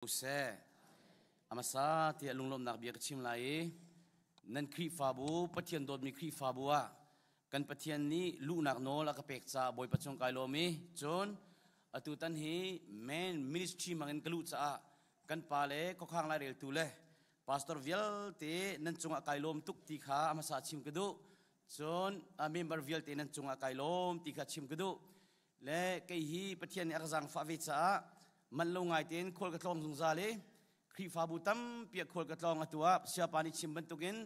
Seh. A hmasa tiah lunglawmhnak bia ka chim lai i nan Khrihfabu Pathian dawtmi Khrihfabu ah kan Pathian nih luhnak nawl a ka pek caah Bawipa cung kai lawm i cun atu tan hi men ministry mangin ka luh caah kan pa le khuakhang laireltu le pastor vialte nan cungah kai lawm tuk ti kha a hmasa chim ka duh. Cun a member vialte nan cungah kai lawm ti kha chim ka duh. Le kei hi Pathian nih a ka zaangfah ve caah man lo ngai tein khual ka tlawng zungzal i Khrihfabu tampi ah khual ka tlawng. Atu ah siapa nih chim bantukin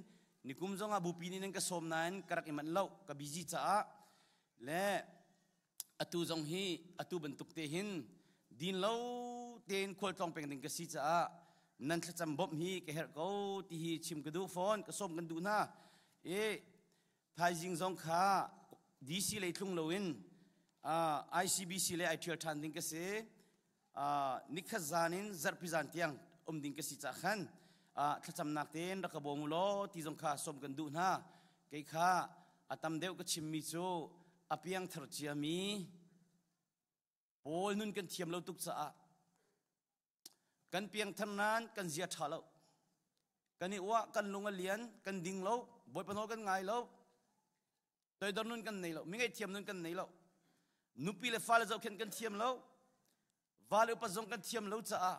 nikum zongah bupi nih nan ka sawm nain ka rak i manh lo, ka busy caah. Le atu zong hi atu bantuk te hin din lo tein khual tlawng peng ding ka si caah nan thlacam bawmh hi ka herh ko ti hi chim ka duh fawn, ka sawm kan duh hna i thaizing zong kha DC lei tlung loin ICBC lei ai ṭhial ṭhan ding ka si. Nikhat zan in zarhpi zan tiang um ding ka si cah khan thlacamnak tein rak ka bawm u law ti zong kha sawm kan duh hna. Kei kha a tam deuh ka chimmi cu a piangthar ciami pawl nun kan thiam lo tuk caah kan piangthar nain kan zia ṭha lo, kan i uah, kan lung a lian, kan ding lo, Bawipa nawl kan ngai lo, toidor nun kan nei lo, mi ngaihthiam nun kan nei lo, nupi le fale zohkhenh kan thiam lo, va le upat zong kan thiam lo caah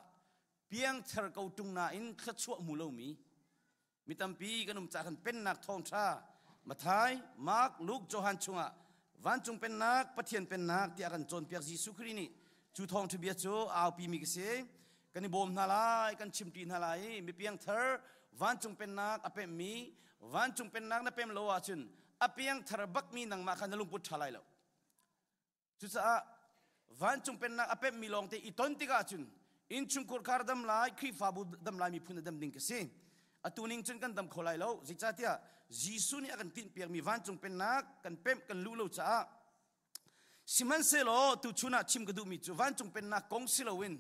piangthar ko ṭung nain thluachuah hmu lomi mi tampi kan um caah kan pennak thawngṭha Mathai, Mark, Luke, Johan chungah vancung pennak, Pathian pennak tiah kan cawnpiak Jesuh Khrih nih cu thawngṭha bia cu aupi mi ka si. Kan i bawm hna lai, kan chimṭi hna lai i mi piangthar vancung pennak a pemmi, vancung pennak na pem lo ahcun a piangthar bakmi nangmah kha na lungput ṭha lai lo. Cucaah vancung pennak a pemhmi lawngte i ton tikah cun innchungkhur khar dam lai, Khrihfabu dam lai, miphun a dam ding ka si. Atu ning cun kan dam kho lai lo. Zeicahtiah Jesuh nih a kan tinhpiakmi vancung pennak kan pemh kan luh lo caah. Sihmanhsehlaw tuchun ah chim ka duhmi cu vancung pennak kong si loin,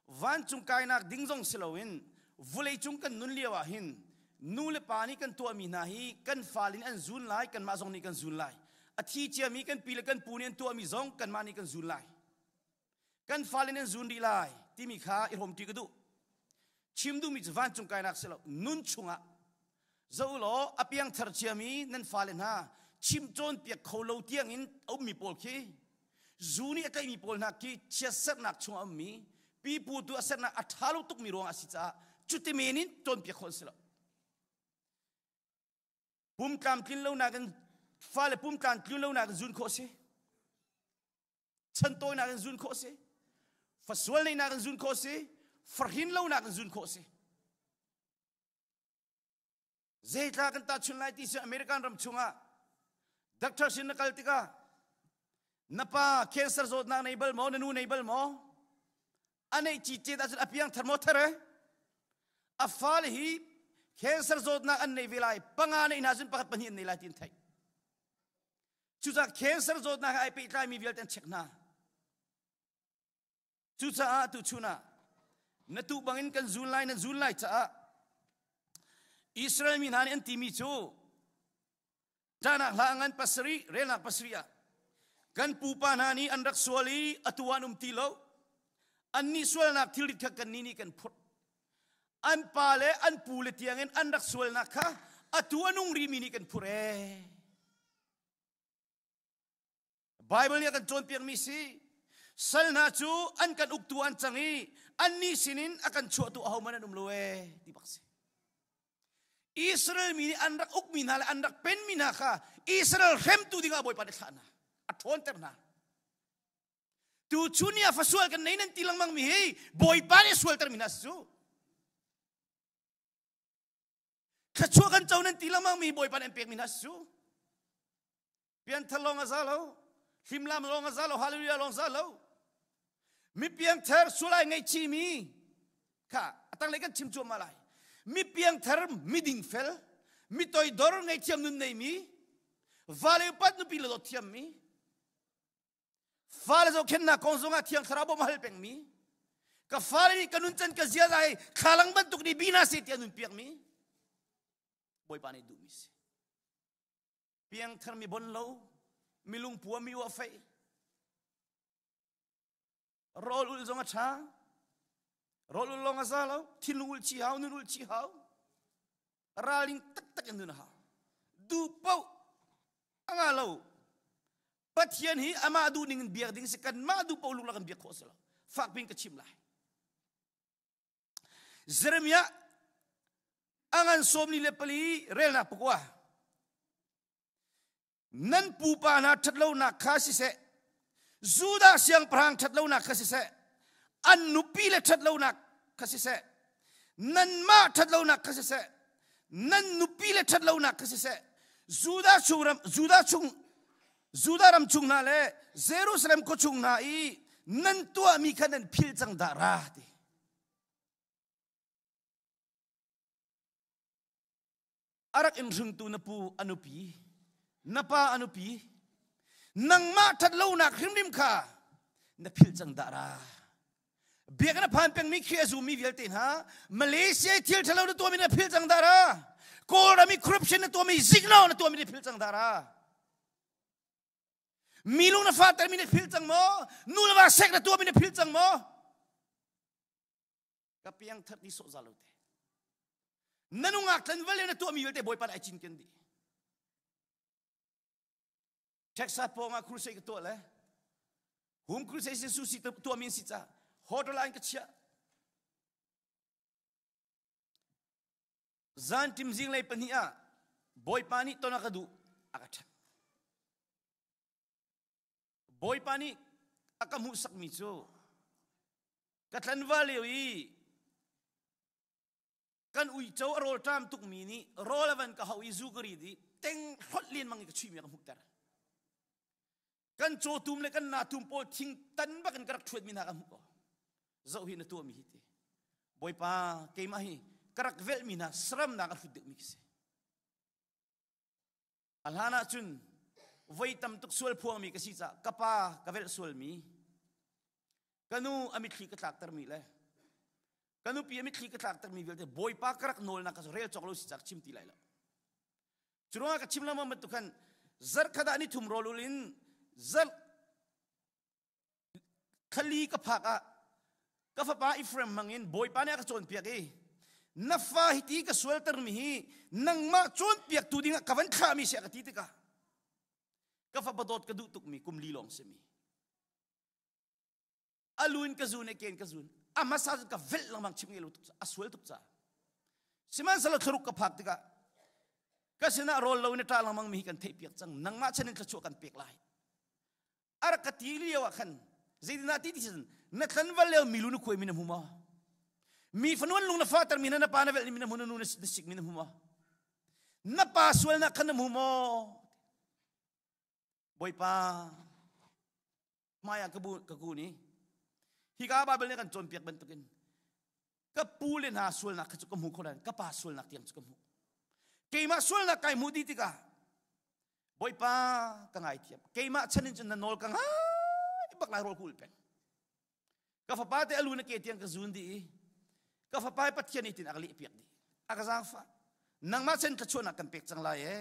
vancung kainak ding zong si loin, vawleicung kan nun lio ah hin nu le pa nih kan tuahmi hna hi kan fale nih an zun lai, kanmah zong nih kan zun lai. A thi ciami kan pi le kan pu nih an tuahmi zong kanmah nih kan zun lai, kan fale nih an zun rih lai timi kha i hrawmṭi ka duh. Chim duhmi cu vancung kainak si lo, nun chungah zo law a piangthar ciami nan fale hna chim cawnpiak kho lo tiangin a ummi pawl khi, zu nih a tlaihmi pawl hna khi, chiatserhnak chungah a ummi pipu tu a sernak a ṭha lo tukmi ruangah a si caah cuti men in cawnpiak khawh an si lo. Pum tlamtlin lonak in fale pum tlamtlin lonak in zun khawh a si, chantawinak in zun khawh a si, fasual neihnak in zun khawh a si, fahrin lonak in zun khawh a si. Zeitla kan tahchun lai ti si, American ram chungah doctor sin na kal tikah na pa cancer zawtnak nei bal maw, na nu nei bal maw, a neih ci cet ahcun a piang thar maw thar e a fale hi cancer zawtnak an nei ve lai, panga nei hna cun pakhat pahnih an nei lai ti an theih. Cucaah cancer zawtnak he ai pehtlaimi vialte an check hna. Cucaah tuchun ah na tuh bangin kan zul lai, nan zul lai caah Israel mi hna nih an timi cu Ṭahnak hla ngan 7 relnak 7 ah kan pupa hna nih an rak sual i atu ah an um ti lo, annih sualnak thilrit kha kannih nih kan phurh. An pa le an pu le tiangin an rak sualnak kha atu a nung rimi nih kan phurh ee. Bible nih a kan cawnpiakmi si, sal hna cu an kan uktu an cang i annih sinin a kan chuahtu ahohmanh an um lo ee ti bak si. Israel mi nih an rak ukmi hna le an rak penmi hna kha Israel hremtu dingah Bawipa nih thlah hna, a ṭhawnter hna. Tu chun ni ah fasual kan nei nan ti lengmang mi hi Bawipa nih sualter mi hna si cu. Thluachuah kan co nan ti lengmang mi Bawipa nih an pekmi hna si cu. Pianthar lawng a za lo, hlimlam lawng a za lo, hallelujah lawng za lo. Mi piangthar sulai ngaihchih mi kha a tanglei kan chim cuahmah lai. Mi piangthar, mi dingfel, mi toidor, ngaihthiam nun nei mi, vale upat nupi le dawt thiam mi, fale zohkhenhnak kong zongah Thiang Thlarau bawmh a hal peng mi, ka fale nih ka nuncan ka ziaza hi thlalang bantuk nih bi hna seh ti a nun piak mi, Bawipa nih duhmi si. Piangthar mi bon lo, mi lungpua, mi uah fei, rawl ulh zong a ṭha. Rawl ul lawng a za lo, thinlung ulh chih hau, nun ulh chih hau. Ralring taktak in nun a hau. Duh paoh a ngah lo. Pathian hi amah duh ning in biak ding si kanmah duh paoh lung kan biak khawh si lo. Fak pin ka chim lai. Jeremiah a ngan 44 relnak pakua. Nan pupa hna ṭhatlonak kha siseh, Judah siangpahrang ṭhatlonak kha siseh, an nupi le ṭhatlonak kha siseh, nanmah ṭhatlonak kha siseh, nan nupi le ṭhatlonak kha siseh, Judah chung ram, Judah chung, Judah ram chung hna le Jerusalem khua chung hna i nan tuahmi kha nan philh cang dah ra ti. A rak in hringtu na pu a nupi, na pa a nupi, nangmah ṭhatlonak hrimhrim kha na philh cang dah ra. Biakinn a phan pengmi khi a zummi vialte hna, Malaysia i thil ṭhalo na tuahmi na philh cang dah ra. Kawlram i corruption na tuahmi, ziknawh na tuahmi na philh cang dah ra. Mi lung na fahtermi na philh cang maw? Nu le va sek na tuahmi na philh cang maw? Ka piang that ni sawh za lo te. Na nungak tlanval le na tuahmi vialte Bawipa nih ai cinken dih. Texas pawng ah crusade ka tuah le home crusade si susi tuahmi si ca hotel ah an ka chiah. Zan tim zinglei pahnih ah Bawipa nih ton a ka duh a ka ṭhat. Bawipa nih a ka hmuhsakmi cu ka tlanval lio i kan uico a rawlṭam tukmi nih rawl a van ka hauh i zu ka rit i teng hlawt lenmang i ka chuihmi a ka hmuhter. Kan cawtum le kan natum pawl thing tan bak in ka rak ṭhuatmi hna ka hmuh ko. Zoh hi na tuahmi hi ti. Bawipa keimah hi ka rak velhmi hna saramnak a hlut deuhmi ka si. A hlan ah cun voi tam tuk sual phuangmi ka si caah ka pa ka velh sualmi, ka nu a mitthli ka tlaktermi le ka nupi a mitthli ka tlaktermi vialte Bawipa ka rak nawlnak ka rel cawk lo si caah ka chim ti lai lo. Cu ruangah ka chim lengmang bantuk khan zarh khat ah ni thum rawl ul in zarh Thlali ka phak ah ka fapa Ephraim hmangin Bawipa nih a ka cawnpiak i na fa hiti ka sualtermi hi nangmah cawnpiaktu dingah ka van thlahmi si a ka ti tikah ka fapa dawt ka duh tukmi kum li lawng simi a lu in ka zun e ken ka zun a hmasa cun ka velh lengmang chim ngei lo tuk a sual tuk caah sihmanhsehlaw thlaruk ka phak tikah ka sinah rawl lo in a ṭah lengmang mi hi kan theihpiak cang nangmah chan in thluachuah kan pek lai A rak ka ti lio ah khan zeitindah ti ti na tlanval lio milu na khuai mi na hmu maw? Mi fanuan lung na fater mi na na pa na velh mi na hmu na nu na sik mi na hmu maw? Na pa sualnak khan na hmu maw? Bawipa hmai ah ka bu ka kun i hika Bible nih kan cawnpiak bantukin ka pu le hna sualnak kha cu ka hmu kho nain ka pa sualnak tiang cu ka hmu keimah sualnak kai hmuh dih tikah Bawipa ka ngaithiam keimah chan in cun na nawl ka ngai bak lai rawl ka ul peng ka fapa te alu na ke tiang ka zun dih i ka fapa Pathian nih tin a ka leh piak dih a ka zaangfah nangmah chan thluachuahnak kan pek cang lai e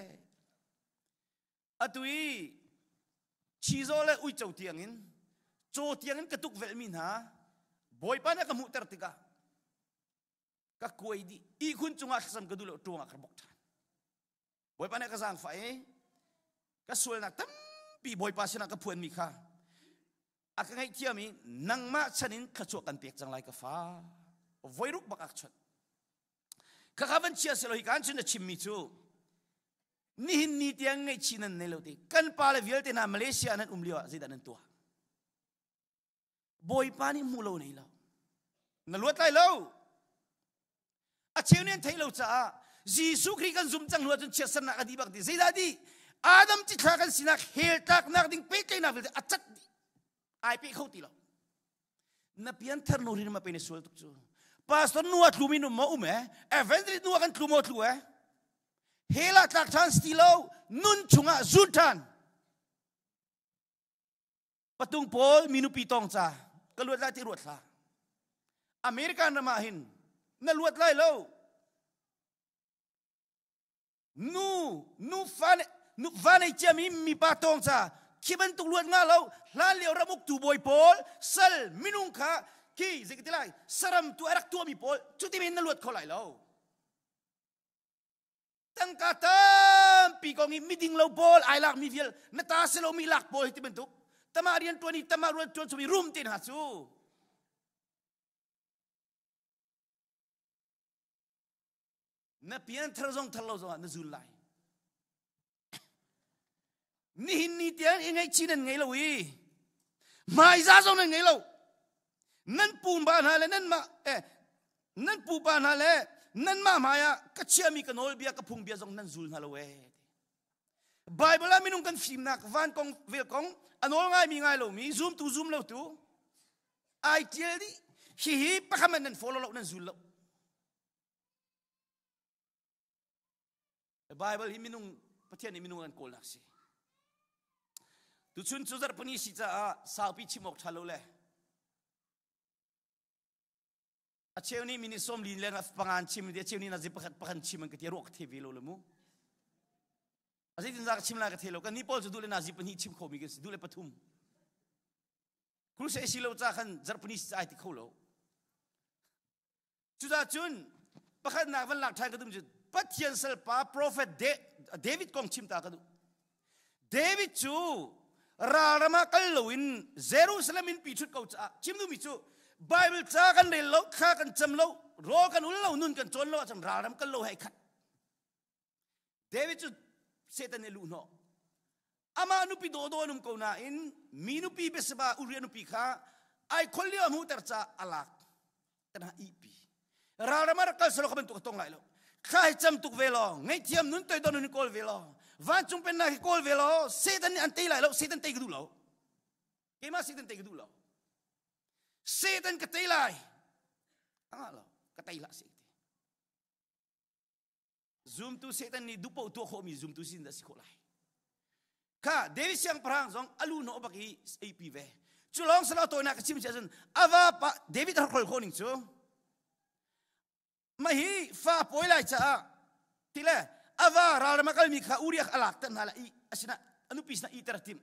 atu i chizaw le uico tiangin caw tiangin ka tuk velhmi hna Bawipa nih a ka hmuhter tikah ka kuai dih ihkhun cungah thlacam ka duh lo ṭuang ah ka bok ṭhan Bawipa nih a ka zaangfah i ka sualnak tampi Bawipa sinah ka phuanmi kha a ka ngaihthiam i nangmah chan in thluachuah kan pek cang lai ka fa voiruk bak ak chuan khakha van chia selaw hi kan cun na chimmi cu nihin ni tiang ngaihchih nan nei lo ti kan pa le vialte hna Malaysia nan um lio ah zeidah nan tuah Bawipa nih hmu lo nei lo na luat lai lo a cheu nih an theih lo caah Jesuh Khrih kan zum cang hnu ahcun chiatsernak a dih bak ti zeidah dih Adam cithla kan sinak hell tlaknak ding pehtlaihnak vialte a cat dih ai pe kho ti lo na pianthar nu rin ma pe na sual tuk cu pastor nu a tlumi nu ma um e evangelist nu a kan tlu maw tlu e hell ah tlak ṭhan si lo nun chungah zun ṭhan patung pawl mi nupi tong ca ka luat lai ti ruat hlah American ram ah hin na luat lai lo Nu, nu fa nu va nei ciami mipa tawng ca khi bantuk luat nga lo hlan lio ramuk tu bawi pawl sal minung kha Khi zei ka ti lai saram tu a rak tuahmi pawl cuti men na luat kho lai lo. Tangka tampi kong i miding lo pawl ai lak mi vial na ta si lo mi lak pawl hi ti bantuk tama rian tuan i tama ruan tuan chumi rum te hna cu na pianthar zong thar lo zongah na zul lai. Nihin ni tiang i ngaihchih nan ngei lo i hmaiza zong nan ngei lo. Nan pupa hna le nanmah eh nan pupa hna le nanmah hmai ah ka chiahmi ka nawlbia ka phungbia zong nan zul hna lo ee. Bible ah minung kan fimnak van kong vel kong a nawl ngaimi ngai lomi zumtu zum lotu ai tial dih hihi pakhat nan follow lo nan zul lo. Bible hi minung Pathian nih minung an kawlnak si. Tuchun cu zarhpini si caah saupi chim awk ṭha lo le a cheu nih minute sawm lin leng pangan chim a cheu nih nazi pakhat pakhat chim an ka ti ruak ka the ve lo le mu. A zeitin za ka chim lai ka the lo kan ni pawl cu duh le nazi pahnih chim kho mi kan si duh le pathum. Crusade si lo ca khan zarhpini si ai ti kho lo. Cucaah cun pakhatnak van lak ṭhan ka duh cu Pathian salpa prophet David kong chim ta ka duh. David cu ralram ah kal loin Jerusalem in pi ṭhut ko caah chim duhmi cu Bible ca kan rel lo, thla kan cam lo, rawl kan ul lo, nun kan cawn lo ahcun ralram kal lo he khat. David cu Satan nih luh hnawh. Amah nupi dawdawh an um ko nain mi nupi Bathsheba Uriah nupi kha ai khol lio a hmuhter caah a lak. Kana ihpi. Ralram ah rak kal selaw kha bantuk a tong lai lo. Thla hi cam tuk ve law, ngaihthiam nun toidor nun kawl ve law, vancung pennak hi kawl ve law, Satan nih an tei lai lo, Satan tei ka duh lo. Keimah Satan tei ka duh lo. Satan ka tei lai. Angah lo, ka tei lah seh ti. Zumtu Satan nih duhpoh tuah khawhmi zumtu sin dah si khawh lai. Kha David siangpahrang zong a lu hnawh bak i eipi ve. Cu lawng salo tawinak ka chim si ahcun a va pa David a hrol khawh ning cu mah hi fa pawi lai caah ti le a va ralram a kalmi kha Uriah a lak ter hna la i asina a nupi sinah iter a timh.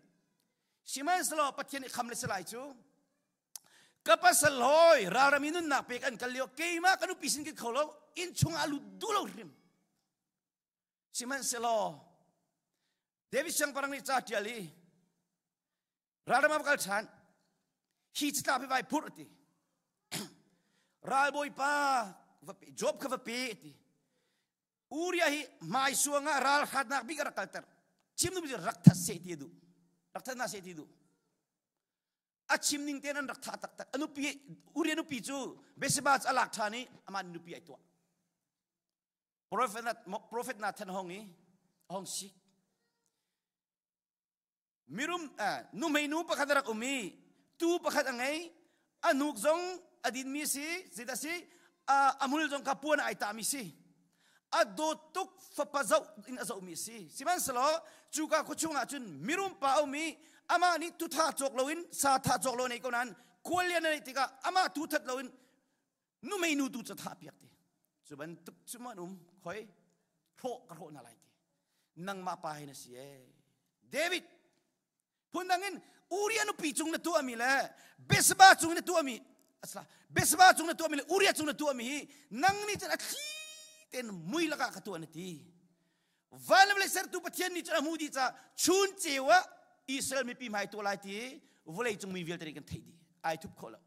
Sihmanhsehlaw Pathian nih kham le si lai cu ka pasal hawi ralram i nunnak pek an kal lio keimah ka nupi sin ka kho lo inn chungah a lut duh lo hrim sihmanhsehlaw David siangpahrang nih ca ṭial i ralram ah kal ṭhan hi catlap hi vai phurh a ti ralbawipa va pe Job kha va pe a ti Uriah hi hmaisuang ah ral hratnak bik a rak kalter chim duh rak that seh ti a duh rak that na seh ti duh a chim ning tein an rak thah taktak a nupi Uriah nupi cu Bathsheba cu a lak ṭhan i amah nupi ai tuah prophet prophet Nathan hong i hong sik mirum nuhmei nu pakhat a rak um i tu pakhat a ngei a hnuk zong a dinmi si zeidah si a hmul zong kha puan ai tahmi si a dawt tuk fapa zoh in a zohmi a si. Sihmanhsehlaw cuka khua chungah cun mirum pa a um i amah nih tutha cawk loin sa tha cawk lo nei ko nain khual lian a neih tikah amah tu that loin numei nu tu cu thah piak ti. Cu bantuk cu man um khoi hrawh ka hrawh hna lai ti. Nangmah pa hi na si ee. David Phundang in Uriah nupi cung na tuahmi le Bathsheba cung na tuahmi asla Bathsheba cung na tuahmi le Uriah cung na tuahmi hi nang nih cun a thli tein mui lakah ka tuah na ti. Van le sertu Pathian nih cun a hmu dih caah chun ceu ah Israel mipi hmai tuah lai ti vawlei cung mi vialte nih kan theih dih. Ai thup khawh lo.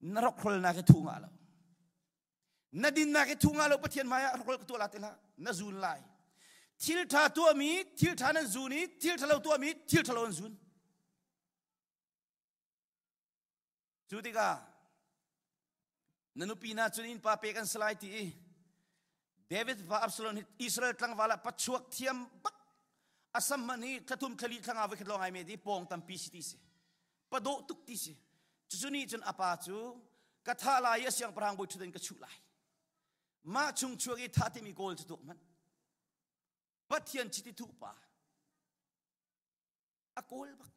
Na rokrolnak hi thu ngah lo. Na dinnak hi thu ngah lo Pathian hmai ah rokrol ka tuah la ti hlah. Na zun lai. Thil ṭha tuahmi thil ṭha nan zun i thil ṭhalo tuahmi thil ṭhalo an zun. Cu tikah na nupi hna cun innpa pek an si lai ti i David fa Absalom hi Israel tlangval ah pachuak thiam bak a sam hmanh hi thlathum thlali thlanga voi khat lawng ai me ti pawng tampi si ti si padawh tuk ti si cucu nih cun a pa cu ka thah lai i a siangpahrang bawi ṭhut in ka chuh lai mah chung chuak i thah timi kawl cu tuk hmanh Pathian chiti thuh pa a kawl bak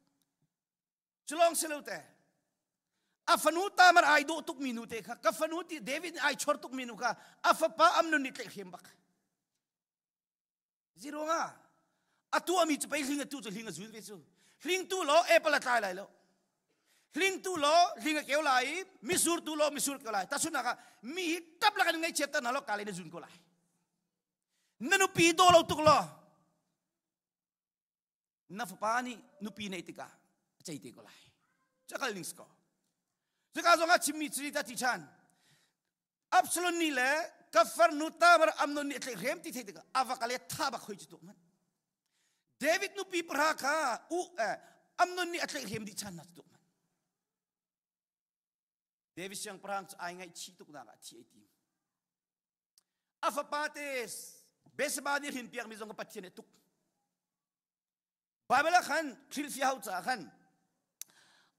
culong si lo te a fanu Tamar ai dawh tuk mi nu te kha ka fanu ti David nih ai chor tuk mi nu kha a fapa Amnon nih tlaihhrem bak ziruanga a tuahmi cu pei hling a tu cu hling a zun ve cu hling tu lo apple a tlai lai lo. Hling tu law hling a keu lai i misur tu law misur keu lai. Tahchunhnak ah mi hi tap lakin ngaihchiat ter hna law ka le na zun ko lai. Na nupi daw lo tuk law na fapa nih nupi neih tikah a cei te ko lai. Cakal ning si ko. Cuka zong ah chimmi cu ta ti ṭhan. Absalom nih le ka farnu Tamar Amnon nih a tlaihhrem ti theih tikah a va kal i tha bak hoi cu tuk manh. David nupi pahra kha u Amnon nih a tlaihhrem dih chan na cu tuk manh. David siangpahrang cu ai ngaihchih tuk nak ah thi ai tim. A fapa te Bethseba nih hrin piakmi zong ka Pathian nih tuk. Bible ah khan hrilhfiah hau caah khan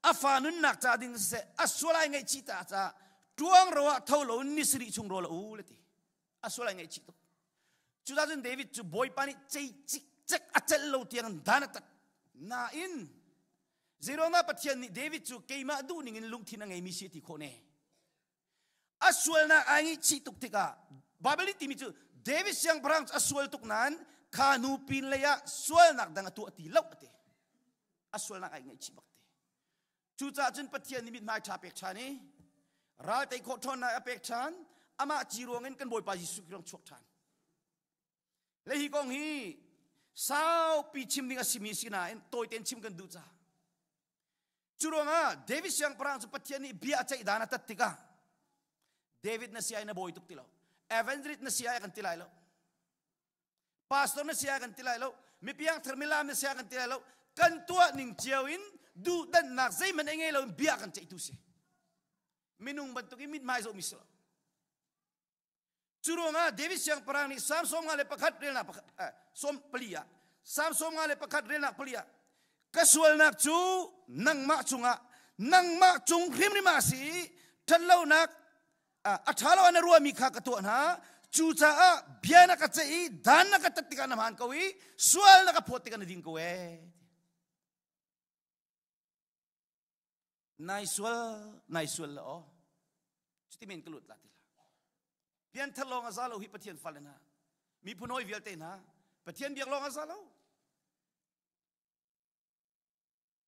a fa nunnak ca ding siseh a sual ai ngaihchih ta caah tuang ro ah tho lo ni sarih chung rawl a u le ti a sual ai ngaihchih tuk cucaah cun David cu Bawipa nih cei cikcek a celh lo tiang dan a tat nain zeiruangah Pathian nih David cu keimah duh ning in lungthin a ngeimi si ti khawh ne A sualnak ai ngaihchih tuk tikah Baibal nih timi cu David siangpahrang cu a sual tuk nain kha nu pin lei ah sualnak dang a tuah ti lo a ti. A sualnak ai ngaihchih bak ti. Cucaah cun Pathian nih mithmai ṭha pek ṭhan i ral tei khawh ṭhawnnak a pek ṭhan amah ci ruangin kan Bawipa Jesuh Khrih chuak ṭhan. Le hi kong hi saupi chim ding a simi si nain tawi tein chim kan duh caah Cu ruangah David siangpahrang cu Pathian nih bia a ceih dan a tat tikah David na si ai na bawi tuk ti lo. Evangelist na si ai kan ti lai lo. Pastor na si ai kan ti lai lo. Mipiang thar milam na si ai kan ti lai lo. Kan tuah ning cio in duhdanhnak zeihmanh ei ngei lo in bia kan ceihtu si. Minung bantuk in mithmai zohmi si lo. Cu ruangah David siangpahrang nih Psalm 51 relnak 14 ah Psalm 51 relnak pali ah ka sualnak cu nangmah cungah nangmah cung hrimhrim ah si i ṭhatlonak a ṭha lo na ruahmi kha ka tuah hna cucaah bia na ka ceih i dan na ka tat tikah na hmaan ko i sual na ka phawt tikah na ding ko ee Nai sual, nai sual la aw. Cuti men ka lut la ti la. Pianthar lawng a za lo hi Pathian fale hna. Miphun hawi vialte hna. Pathian biak lawng a za lo.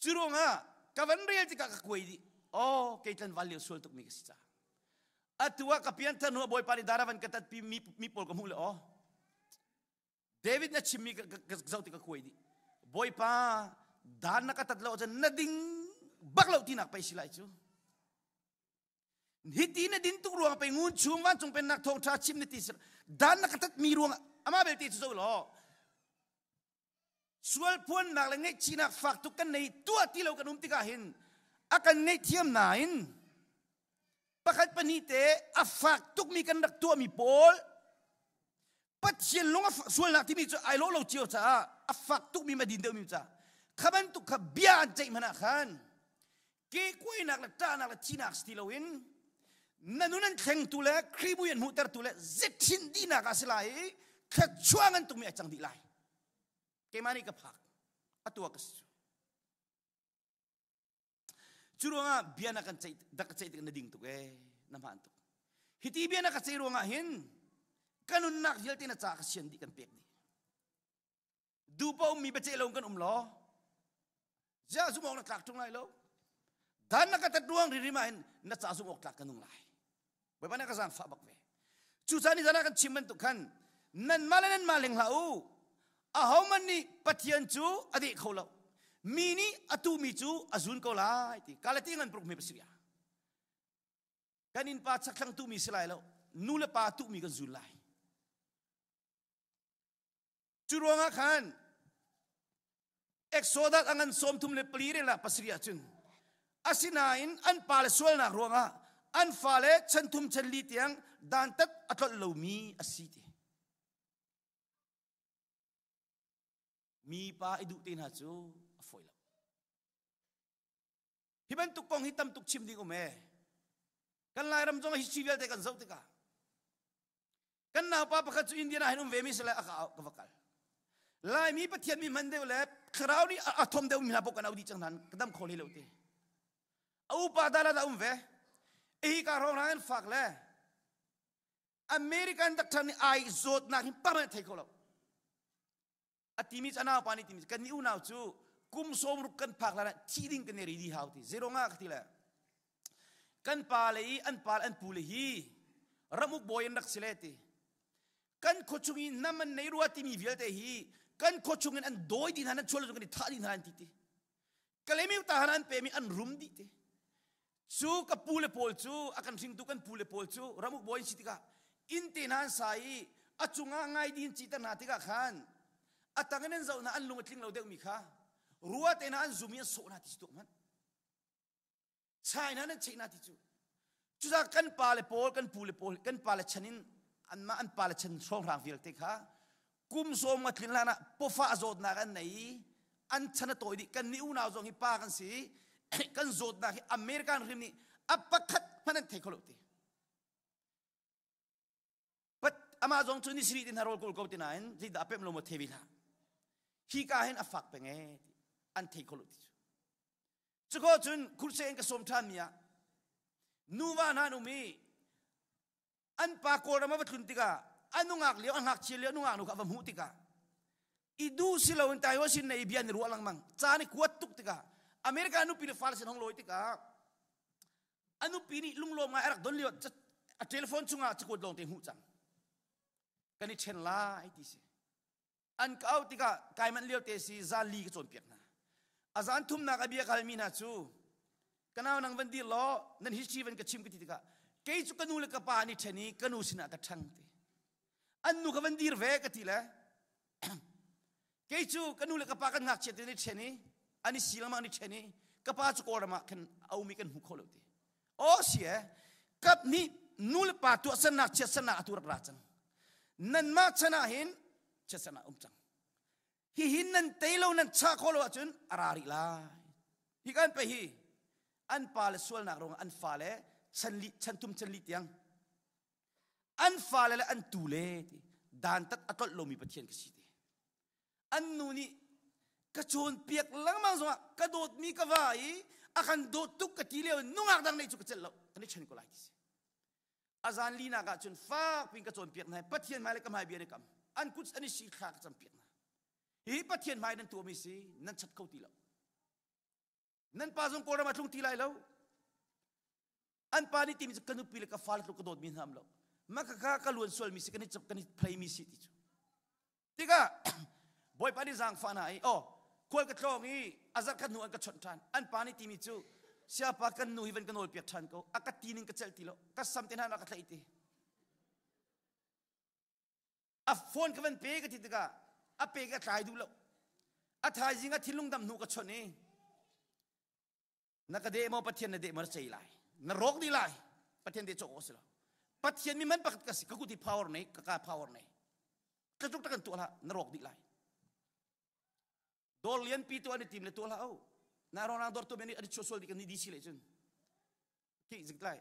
Cu ruangah ka van rel tikah ka kuai dih. Oh, kei tlanval lio sual tukmi ka si ca. Atu ah ka pianthar hnu ah Bawipa nih dara van ka tatpi mi, mi pawl ka hmuh le aw. David na chimmi ka zoh tik ka kuai dih. Bawipa dan na ka tat lo ahcun na ding bak lo tinak pei si lai cu. Hiti na din tuk ruang pei ngun chung vancung pennak thawngṭha chim na ti dan na ka tat mi ruang amah belte cu zo law sual phuannak le ngaihchihnak fak tuk kan nei tuah ti lo kan um tikah hin a kan ngaihthiam nain pakhat pahnih te a fak tukmi kan rak tuahmi pawl Pathian lung a sualnak timi cu ai lawh lo cio caah a fak tukmi ma din deuhmi caah kha bantuk kha bia an ceih hmanh ah khan kekuainak le ṭahnak le thinak si ti loin na nun an thlengtu le Khrih mui an hmuhtertu le zethin dihnak ah si lai i thluachuah ngan tukmi ai cang dih lai keimah nih ka phak atu ah ka si Cu ruangah bia na kan ceih dak ka ceih tik na ding tuk ee na hmaan tuk. Hiti bia na ka ceih ruangah hin ka nunnak vialte na ca ka sian dih kan pek dih. Dupa ummi biaceih lo kan um law ziah zum awk na tlak ṭung lai lo. Dan na ka tat ruang ririm ah hin na ca zum awk tlak ka nung lai. Bawipa na ka zaangfah bak ve. Cucaah ni zan ah kan chim bantuk khan nanmah le nanmah leng hlah u. Ahohmanh nih Pathian cu a deh kho lo. Mi nih a tuhmi cu a zun ko lai ti. Kalati ngan pruk mi pasirih ah. Kan innpa chakthlang tuhmi si lai lo. Nu le pa tuhmi kan zun lai. Cu ruangah khan Exodus a ngan 34 rel ah pasarih ahcun asinain an pale sualnak ruangah an fale chan thum chan li tiang dantat a tlolh lomi a si ti. Mi pa i duh te hna cu a fawi lo. Hi bantuk kong hi tam tuk chim ding um ee. Kan Lairam zong history vialte kan zoh tikah Kan naupa pakhat cu Indian ah hin um ve mi si le a ka ka va kal. Laimi Pathian mi hman deuh le thlarau nih a thom deuh mi hna pok kan au dih cang hna ka dam kho hlei lo ti. A upa dala da um ve. Hi ka hrawng hna in fak le American doctor nih ai zawtnak hin permanent thei kho lo. A timi cu a naupa nih timi kan nih unau cu Kum 60 kan phak hlan ah thi ding kan i ready hau ti. Zeiruangah ka ti le kan pa le i an pa le an pu le hi ramuk bawi an rak si le ti. Kan khuachung i nam an nei rua timi vialte hi kan khuachung in an dawi dih hna nan chual kan i thah dih hna an ti ti. Kalemiu ta han an pemi an rum dih ti. Cu ka pu le pawl cu a kan hringtu kan pu le pawl cu ramuk bawi si tikah inn te hna an sa i a cungah ngai din ci hna tikah khan a tang in an zoh hna an lung a tling lo deuhmi kha rua te hna an zum i an sawh hna ti si tuak hmanh. China nan cheih na ti cu. Cucaah kan pa le pawl kan pu le pawl kan pa le chan in anmah an pa le chan hrawnghrang vialte kha kum sawm nga tlin hlan ah pawfa zawtnak an nei i an chan a tawi dih kan nih unau zong hi pa kan si kan zawtnak hi American hrim nih a pakhat hmanh an thei kho lo ti. But amah zong cu ni siri tin rawl kawl ko ti nain zeidah a pem lo maw the ve hlah. Hi ka hin a fak peng e an thei kho lo ti cu. Cuko cun khurse in ka sawm ṭhan mi ah nuva hna an um i an pa Kawlram a va tlun tikah a nungak lio a ngakchia lio a nungak nu kha a va hmuh tikah i duh si loin Taiwan sin na i bia ni ruah lengmang caan i kuat tuk tikah America nupi le fale sin hong lawi tikah a nupi nih lunglawm ngai a rak don lio a telephone chungah cakuat lawng te hmuh cang kan i ṭhen lai ti si an ka auh tikah kai manh lio te si zan li ka cawnpiak hna a zan thumnak a bia ka halmi hna cu ka nau nang van dir law nan history van ka chim ka ti tikah kei cu ka nu le ka pa an i ṭhen i ka nu sinah ka ṭhang ti an nu ka van dir ve ka ti le kei cu ka nu le ka pa kan ngakchia te an i ṭhen i an i si lengmang an i ṭhen i ka pa cu Kawlram ah khan a um i kan hmu kho lo ti aw si e kap nih nu le pa tuahsernak chiatsernak atu rak ra cang nanmah chan ah hin chiatsernak um cang hihin nan tei lo nan chah khawh lo ahcun a ra rih lai hi kan pe hi an pa le sualnak ruangah an fale chan li chan thum chan li tiang an fale le an tu le ti dantat a tlolh lomi Pathian ka si ti an nu nih ka cawnpiak lengmang zongah ka dawtmi ka va i a kan dawt tuk ka ti lio nungak dang nei cu ka celh lo kan i chen ko lai ti si a zan linak ah cun fak pin ka cawnpiak hna Pathian hmai le ka hmai bia ne kam an kut an i si thla ka campiak hna hi Pathian hmai nan tuahmi si nan chat kho ti lo nan pa zong Kawlram ah tlung ti lai lo an pa nih timi cu ka nupi le ka fale tluk ka dawtmi hna am lo mah kha ka luan sualmi si kan i kan i pheimi si ti cu tikah bawipa nih zaangfah hna i oh khual ka tlawng i a zarh khat hnu an ka chawnh ṭhan an pa nih timi cu siapa kan nu hi van ka nawl piak ṭhan ko a ka ti ning ka celh ti lo ka sam te hna ka tlaih ti a phone ka van pe ka ti tikah a pe ka tlai duh lo a thaizing a thinlung dam hnu ka chawnh i na ka deh maw Pathian na deh maw na cei lai na rawk dih lai Pathian deh cawk awk si lo Pathian mi man pakhat ka si ka kut hi power nei ka ka power nei tlatuk tak kan tuah hlah na rawk dih lai dawr lian pi tu an i tim le tuah hlah o na ronang dawr tu men an i chuah sual dih kan ni DC le cun ki zik lai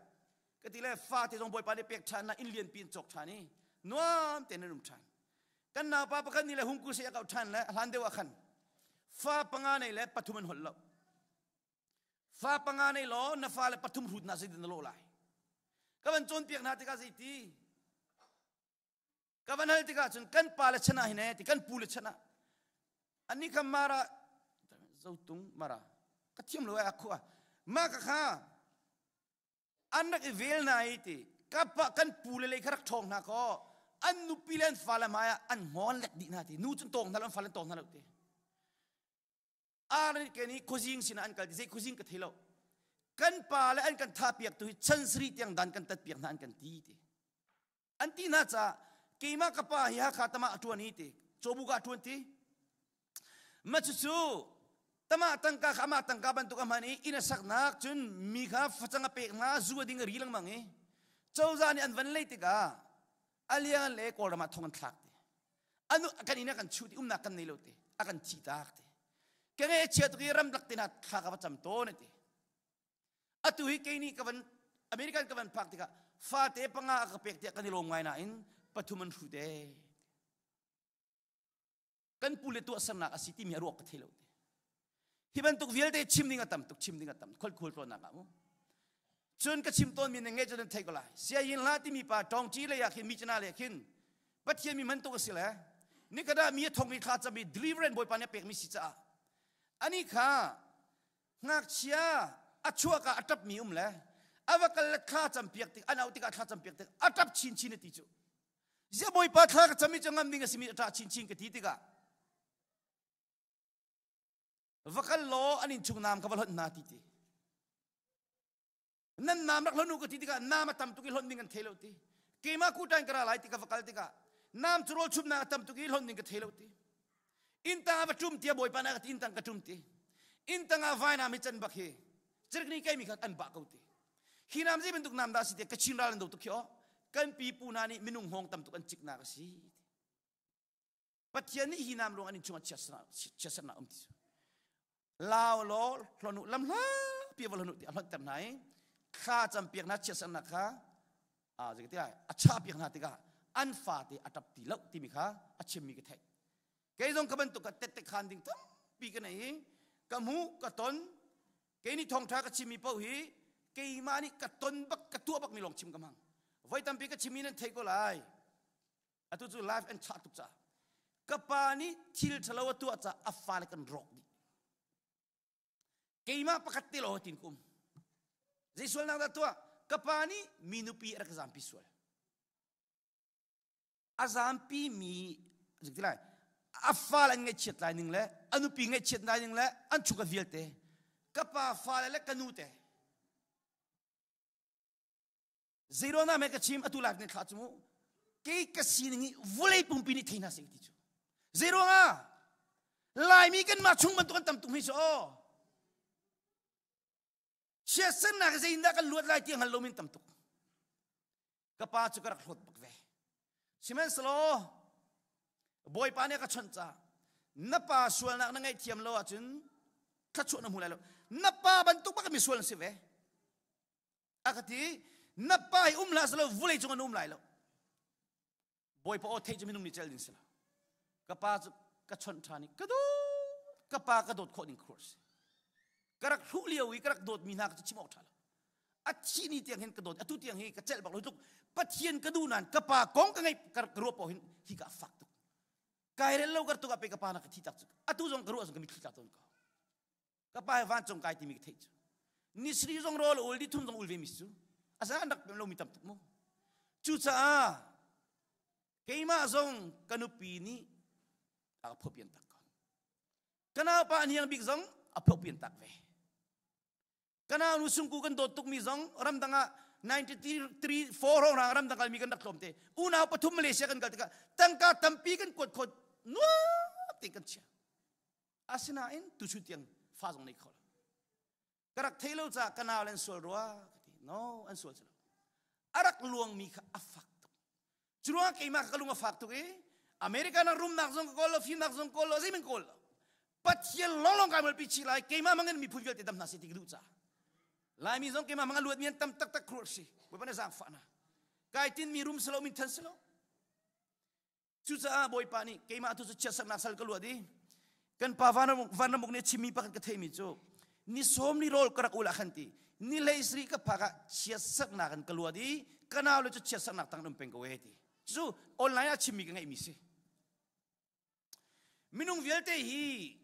ka ti le fa te zong bawipa nih pek ṭhan na inn lian pi in cawk ṭhan i nuam te nan um ṭhan kan naupa pakhat nih le hungku se a kau ṭhan le hlan deuh ah khan fa panga nei le pathum an holh lo fa panga nei law na fa le pathum hrut na zeitin na lawh lai ka van cawnpiak hna tikah zeiti ka van hal tikah cun kan pa le chan ah hin ti kan pu le chan ah ani kha mara zotung mara ka thiam lo a khua ma ka kha an rak i vel na i ti ka pa kan pu le lei kha rak ṭhawng hna kaw an nupi le an fale hmai ah an ngawn lek dih hna ti nu cun tawng hna lo an fale tawng hna lo ti ar ke nih khuazing sinah an kal ti zei khuazing ka thei lo kan pa le an kan tha piak tu hi chan sari tiang dan kan tat piak hna an kan ti ti an ti hna ca keimah ka pa hi Hakha tama a tuan hi ti cobu ka tuan ti ma cu cu tama tangka kha ama tangka bantuk a hman i inn a saknak cun mi kha facang a pek hna zu a ding a ri lengmang i cozah nih an van lei tikah a liang le kawlram ah thong an thlak ti anu kan inn a kan chuh ti umnak kan nei lo ti a kan thi tak ti ka nge chia tuk i ramlak te na thla ka va cam tawn ti atu hi kei nih ka van American ka van phak tikah fate panga a ka pek tiah kan i lawm ngai nain pathum an hrut e kan pu le tuahsernak a si timi a ruak ka thei lo ti hi bantuk vialte chim ding a tam tuk chim ding a tam khol khul tlawnnak ah mu cun ka chim tawn mi na nge cu nan thei ko lai siayin hla timi pa tawngci lei ah khin mi cana lei khin pathian mi man tuk a si le nikada mi a thong i thla cami deliverance bawipa nih a pek mi si caah. Ani kha ngakchia a chuak ah a ṭapmi um le a va kal le thla campiak tik an auh tikah thla campiak tik a ṭap chinchin a ti cu. Ziah Bawipa thla ka cam i cu ngam ding a simi a ṭah chinchin ka ti tikah va kal law an innchung naam kha va hlonh hna ti ti. Nan naam rak hlonh u ka ti tikah naam a tam tuk i hlonh ding kan thei lo ti. Keimah kuṭan ka ra lai ti ka va kal tikah naam cu rawl chumnak a tam tuk i hlonh ding ka thei lo ti. Inn tang ah va ṭum tiah Bawipa nih a ka ti inn tang ka ṭum ti. Inn tang ah vainam hi can bak hi cirkni keimi kha an bah ko ti. Hi naam zei bantuk naam dah a si tiah Kachin ral an do tuk khi aw. Kan pipu hna nih minung hngawng tam tuk an ciknak a si. Pathian nih hi nam ruang an inn chungah chiatsernak um ti cu. Lau law hlon u lam hla pi va hlon u ti a hlonhter hna i thla campiak hna chiatsernak kha a zei ti a chah piak hna tikah an fate a tap ti lo timi kha a chimmi ka theih. Kei zong ka bantuk ka tette khan ding tampi ka nei i ka hmu ka ton kei nih thawngtha ka chimmi paoh hi keimah nih ka ton bak ka tuah bakmi lawng chim ka hmang. Voi tampi ka chimmi nan thei ko lai. Atu cu life an chah tuk caah ka pa nih thil ṭhalo a tuah caah a fale kan rawk dih. Keimah pakhat te law tin kum. Zei sualnak dah tuah? Ka pa nih mi nupi a rak zampi sual. A zampi mi ti lai a fale an ngaihchiat lai ning le a nupi ngaihchiat lai ning le an chungkhat vialte ka pa fale le ka nu te Zeiruangah mei ka chim atu live nih thla cu mu kei ka sining hi vulei pumpi nih thei hna seh ti cu zeiruangah Laimi kan mah chung bantuk an tam tuk hmi cu aw chiatsernak zeiindah kan luat lai ti hngal lomi tam tuk ka pa cu ka rak hlawt bak ve sihmanhsehlaw Bawipa nih a ka chawnh ca na pa sualnak na ngaihthiam lo ahcun thluachuah na hmu lai lo na pa bantuk bak mi sual na si ve A ka ti, na pa hi um hlah selaw vulei cung an um lai lo. Bawipa aw theih cu minung nih cel ding si lo. Ka pa cu ka chawnh ṭhan i ka dawt, ka pa ka dawt khawh ding khur si. Ka rak hruh lio i ka rak dawtmi hna ka cu chim awk ṭha lo. A thih ni tiang hin ka dawt, atu tiang hi ka celh bak lo tluk. Pathian ka duh nain ka pa kong ka ngaih ka ruah paoh hin hi ka fak tuk. Kai rel lo kar tuk ah pe ka pa na ka thi tak cu. Atu zong ka ruah zong ka mitthli tla tawn ko. Ka pa he vancung kai timi ka theih cu. Ni sri zong rawl ul, ni thum zong ul ve mi cu. Asa an rak pem lomi tam tuk mu. Cucaah keimah zong ka nupi nih a ka phuapian tak ko. Ka naupa hniang bik zong a phuapian tak ve. Ka nau nu sungku kan dawt tukmi zong ramdang ah 93 4 hrawng rang ramdang kalmi kan rak tlawm te. Unau pathum Malaysia kan kal tikah tangka tampi kan kuat khawt nuam tein kan chia. Asinain tuchun tiang fa zong nei kho lo. Ka rak thei lo caah ka nau le an sual rua ka ti. No, an sual si lo. A rak luangmi kha a fak tuk. Cu ruangah keimah ka lung a fak tuk i America na rumnak zong ka kawl lo, fimnak zong kawl lo, zeihmanh kawl lo. Pathian lawnglawng kai malpi chih lai, keimah mangin miphun vialte dam hna seh ti ka duh caah. Laimi zong keimah mang a luatmi an tam taktak khuruah si. Bawipa na zaangfah hna. Kai tinmi rum si lo, min than si lo. Cucaah Bawipa nih keimah tu cu chiatsaknak sal ka luat i kan pa vanramuk nih a chimmi pakhat ka theimi cu ni sawm ni rawl ka rak ul ah khan ti ni hlei sarih ka phak ah chiatsaknak in ka luat i ka nau le cu chiatsaknak tang um peng ko e ti cu online ah chimmi ka ngeihmi si minung vialte hi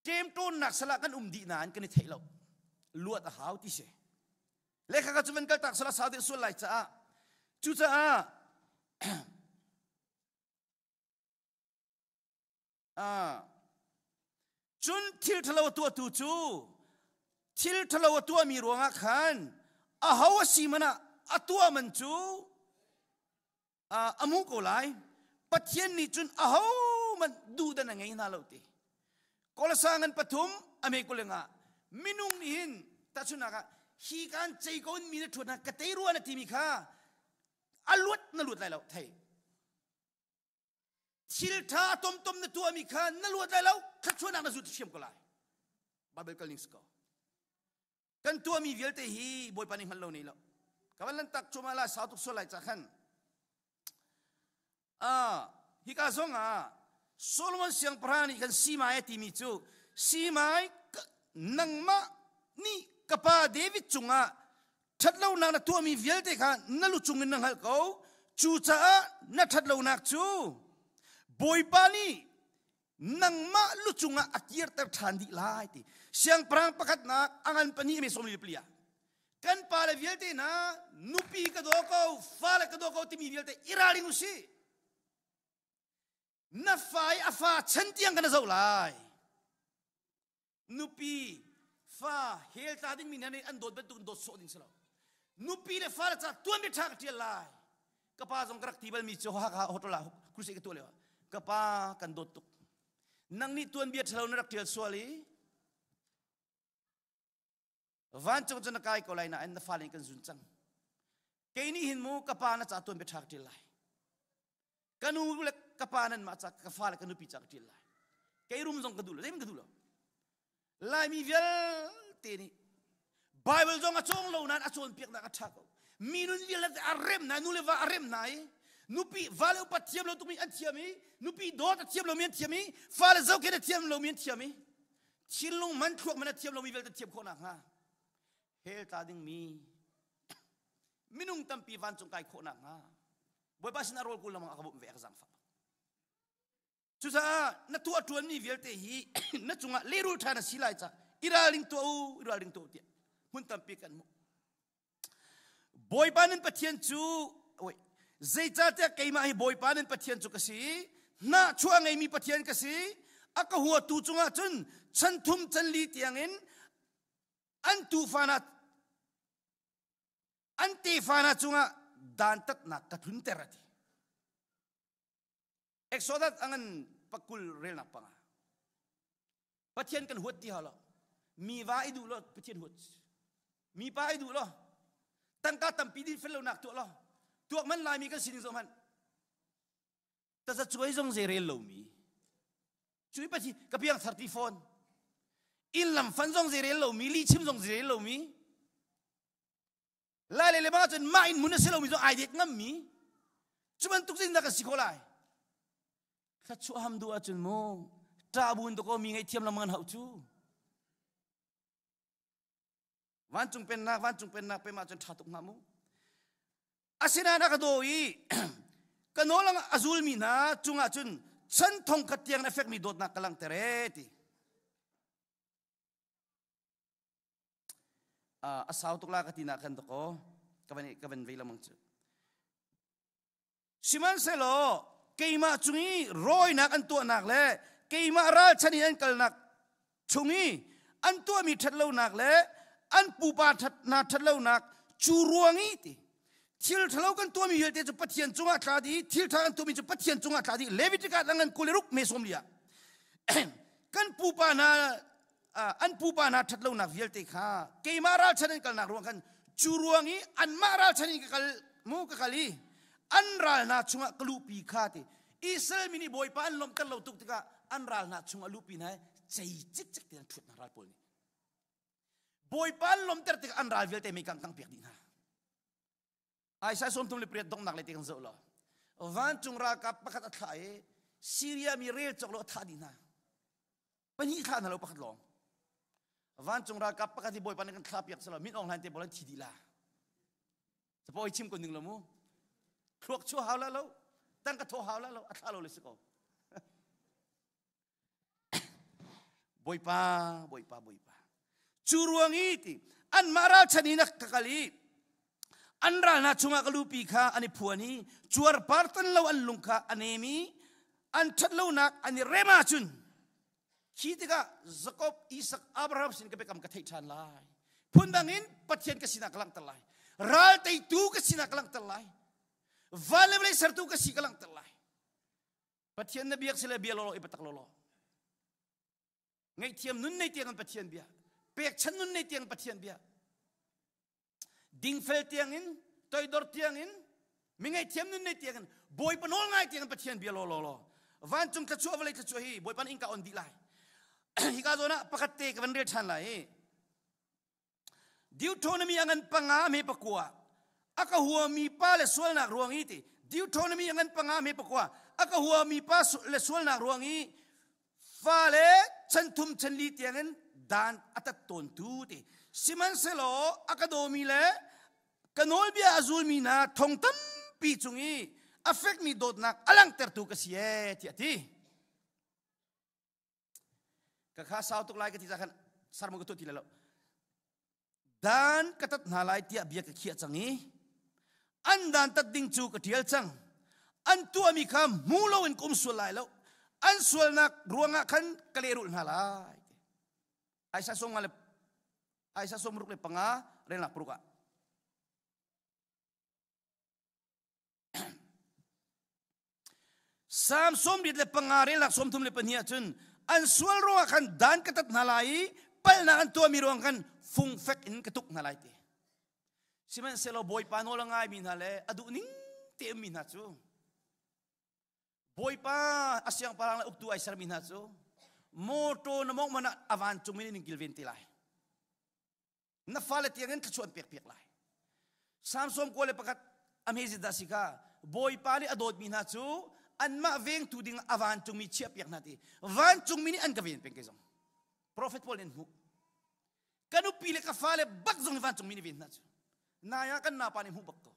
ṭemṭawnnak sal ah kan um dih nain kan i theih lo luat a hau ti si lehkha ka cu van kal tak sal a sau deuh sual lai caah cucaah cun thil ṭhalo a tuahtu cu thil ṭhalo a tuahmi ruangah khan aho a si hmanh ah a tuah man cu a hmuh ko lai Pathian nih cun ahohmanh duhdan a ngei hna lo ti Kolasa ngan pathum a me kulenga minung nih hin tahchunhnak ah hi kan cei ko in mi na ṭhuat hna ka tei rua na timi kha a luat na luat lai lo thei thil ṭha tomtom na tuahmi kha na luat lai lo thluachuahnak na zut thiam ko lai Bible kal ning si ko Kan tuahmi vialte hi Bawipa nih hngal lo nei lo. Ka van lan tak cuma la sau tuk sual lai ca khan. Ah, hika zong ah Solomon siangpahrang nih kan simai a timi cu simai nangmah nih ka pa David cungah ṭhatlonak na tuahmi vialte kha na lu cungin na hngalh ko cucaah na ṭhatlonak cu Bawipa nih. Nangmah lu cungah a kirter ṭhan dih lai ti. Siangpahrang pakhatnak a ngan pahnih me sawm li pali ah kan pale vialte hna nupi ka daw ko fale ka daw ko timi vialte i ralring u sih. Na fa i a fa chan tiang kan zoh lai. Nupi fa hel tla dingmi hna nih an dawt bantuk in dawt sawh ding si lo. Nupi le fale ca tuanbia ṭha ka ṭial lai. Ka pa zong ka rak ti balmi cu Hakha hotel ah crusade ka tuah lio. Ka pa kan dawt tuk. Nang nih tuanbia ṭhalo na rak ṭial sual i vancung cu na kai ko lai nain na fale nih kan zun cang. Kei nih hin mu ka pa na ca tuanbia ṭha ka ṭial lai. Ka nu le ka pa nan mah ca ka fa le ka nupi ca ka ṭial lai. Kei rum zong ka duh lo, zeihmanh ka duh lo. Laimi vialte nih Bible zong a cawng lo nain a cawnpiaknak a ṭha ko. Mi nun vialte a rem na nu le va a rem na i nupi va le upat thiam lo tukmi an thiam i nupi dawt a thiam lomi an thiam i fale zohkhenh a thiam lomi an thiam i thinlung man thluak man a thiam lomi vialte thiam khawh nakhnga hell tla dingmi minung tampi vancung kai khawh nakhnga Bawipa sinah rawl kul lamang a ka bawmh ve a ka zaangfah. Cucaah na tuah ṭuanmi vialte hi na cungah lehrul ṭhan a si lai ca i ralring tuah u, i ralring tuah u tiah hmun tampi kan hmuh. Bawipa nan Pathian cu oi zeicahtiah keimah hi Bawipa nan Pathian cu ka si hnahchuah ngeimi Pathian ka si a ka huatu cungah cun chan thum chan li tiangin an tufa hna an tefa hna cungah dantatnak ka tlunter a ti. Exodus a ngan pakul relnak panga. Pathian kan huat ti hau lo. Mi va i duh lo Pathian huat. Mi pa i duh lo. Tangka tampi din fel lonak tuah lo. Tuak man laimi kan sining zoh hmanh. Taza cuai zong zei rel lomi. Cui pathi ka piang thar ti fawn. Inn lam fan zong zei rel lomi, li chim zong zei rel lomi. Lai le lebang ahcun mah inn hmun a si lomi zong ai det ngammi cu bantuk zing dah kan si khawh lai thluachuah ham duh ahcun mu ṭah bu in dakaw mi ngaihthiam lam ngan hauh cu vancung pennak vancung pennak pem ahcun ṭha tuk hnga mu asinain a ka daw i ka nawl a zulmi hna cungah cun chan thong khat tiang a fekmi dawtnak ka langhter e ti A sau tuk la ka ti nak khan dakaw ka van ka van vei lamang cu. Sihmanhsehlaw keimah cung i rawinak an tuahnak le keimah ralchan i an kalnak chung i an tuahmi ṭhatlonak le an pupa ṭhatnak ṭhatlonak cu ruang i ti thil ṭhalo kan tuahmi vialte cu Pathian cungah tla dih thil ṭha kan tuahmi cu Pathian cungah tla dih Leviticus langan 26 me sawm li ah kan pupa hna an pupa hna ṭhatlonak vialte kha keimah ralchan an kalnak ruang khan cu ruang i anmah ralchan in ka kal mu ka kal i an ral hna chungah ka luhpi kha ti Israel mi nih Bawipa an lawmhter lo tuk tikah an ral hna chungah luhpi hna cei cikcek te an ṭhut hna ral pawl nih Bawipa an lawmhter tikah an ral vialte mei kang kang piak dih hna Isaiah 38 donghnak le te kan zoh law vancung ralkap pakhat a thlah i Syria mi rel cawk lo a thah dih hna pahnih thlah hna lo pakhat lawng vancung ralkap pakhat hi bawipa nih kan thlah piak selaw min awng hlan te bol an thi dih la capo i chim ko ning lo mu thluak chu hau la lo tang ka thaw hau la lo a thlah lo le si ko Bawipa Bawipa Bawipa cu ruang i ti anmah ralchan in ka kal i an ral hna chungah ka lupi kha an i phuan i cuarpar tan lo an lung kha a nem i an ṭhat lonak an i rem ahcun khi tikah Jakob, Isak, Abraham sin ka biakam ka theih ṭhan lai. Phundang in Pathian ka sinah ka langhter lai. Ral teitu ka sinah ka langhter lai. Van le vawlei sertu ka si ka langhter lai. Pathian na biak sile bia lawlaw i biatak lawlaw. Ngaihthiam nun nei tiang in Pathian bia. Pekchan nun nei tiang Pathian bia. Dingfel tiang in, toidor tiang in, mi ngaihthiam nun nei tiang in, Bawipa nawl ngai tiang in Pathian bia law law law. Vancung thluachuah vawlei thluachuah hi Bawipa nih innka on dih lai. Hika zawn ah pakhat te ka van rel ṭhan lai i Deuteronomy a ngan panga me pakua a ka huami pa le sualnak ruang i ti Deuteronomy a ngan panga me pakua a ka huami pa le sualnak ruang i fale chan thum chan li tiangin dan a tat tawn tu ti sihmanhsehlaw a ka dawmi le ka nawlbia a zulmi hna thong tampi cung i a fekmi dawtnak a langhtertu ka si ee tiah a ti. Ka kha sau tuk lai ka ti ca khan sermon ka tuah ti lai lo. Dan ka tat hna lai tiah bia ka khiah cang i an dan tat ding cu ka ṭial cang. An tuahmi kha hmu loin ka um sual lai lo. An sualnak ruangah khan ka lehrulh hna lai. Isaiah sawm nga le Isaiah 65 relnak paruk ah. Salm 85 relnak 32 ahcun an sual ruangah khan dan ka tat hna lai i palhnak an tuahmi ruang khan fungfek in ka tuk hna lai ti. Sihmanhsehlaw Bawipa nawl a ngaimi hna le a duh ning te ummi hna cu Bawipa a siangpahrang le uktu ai sermi hna cu mawṭaw na mawngh man ah a vancung in in kilven te lai. Na fale tiangin thluachuah an pek piak lai. Samson 21 a hme dah si kha Bawipa nih a dawtmi hna cu anmah vengtu ding a vancungmi chiah piak hna ti. Vancungmi nih an ka ven peng kei zong. Prophet pawl nih an hmuh. Ka nupi le ka fale bak zong nih vancungmi nih ven hna cu. Nai ah kan napa nih hmuh bak ko.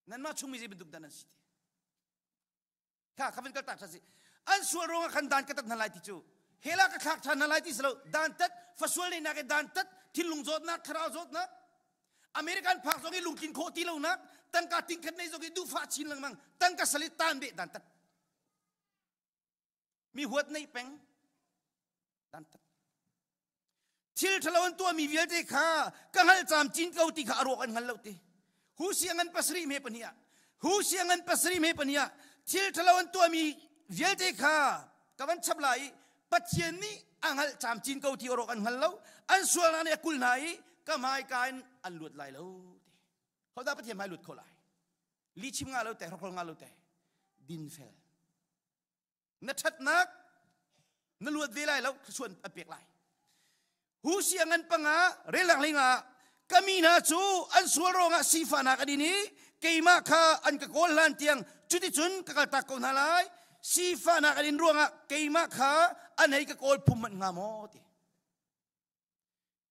Nanmah chungmi zei bantuk dah nan si ti. Kha kha van kal tak si. An sual ruangah khan dan ka tat hna lai ti cu. Hela ka thlak ṭhan hna lai ti si lo. Dan tat, fasual neihnak i dan tat, thinlung zawtnak, thlarau zawtnak. American phak zong i lungtlin khawh ti lonak, tangka tingkhat nei zong i duhfah chin lengmang, tangka sal i tan beh dan tat. Mi huat neih peng dan tat. Thil ṭhalo an tuahmi vialte kha ka hngalh camcin ko ti kha a ruak an hngal lo ti. Hu siangan pasarih me pahnih ah hu siangan pasarih me pahnih ah thil ṭhalo an tuahmi vialte kha ka van chap lai i Pathian nih a hngalh camcin ko ti a ruak an hngal lo. An sualnak nih a kul hna i ka hmaika in an luat lai lo ti. Hodah Pathian hmai lut kho lai? Lihchim nga lo te, hrokhol nga lo te. Dinfel. Na ṭhatnak na luat ve lai lo thluachuah an pek lai hu siangan panga relak hleinga ka mi hna cu an sual ruangah sifahnak an in i keimah kha an ka kawl hlan tiang cuticun ka kaltak ko hna lai sifahnak an in ruangah keimah kha an hei ka kawl phum manh hnga maw ti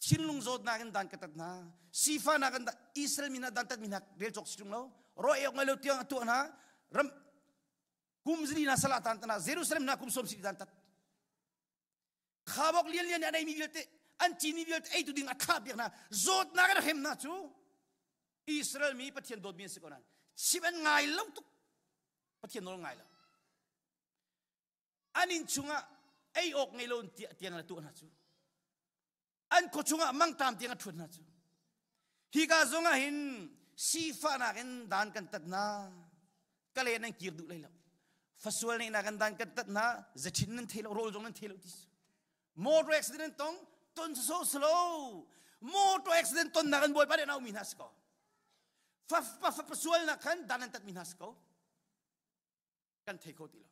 thinlung zawtnak in dan ka tat hna sifahnak in Israel mi hna dan tat mi hna rel cawk si ṭung lo ro ek ngai lo tiang a tuah hna ram kum zali na salah tan tana Jerusalem na kum som si dan tat khabok lian lian an ei mi vialte an cini vialte ei tu ding a thlah piak na zawtnak an hrem na cu Israel mi Pathian dawt mi an si ko nan chim an ngai lo tuk Pathian nawl ngai lo an inn chungah ei awk ngei lo tiang la tuah hna cu an khua chungah mangṭam tiang a ṭhuat hna cu hika zongah hin sifahnak in dan kan tat hna ka le nan kir duh lai lo fasual neihnak in dan kan tat hna zachin nan thei lo rawl zong nan thei lo ti motor accident an tong ton so slo motor accident ton nak an bawipa nih an aumi hna si ko fa fa fa sualnak khan dan an tat mi hna si ko kan thei kho ti lo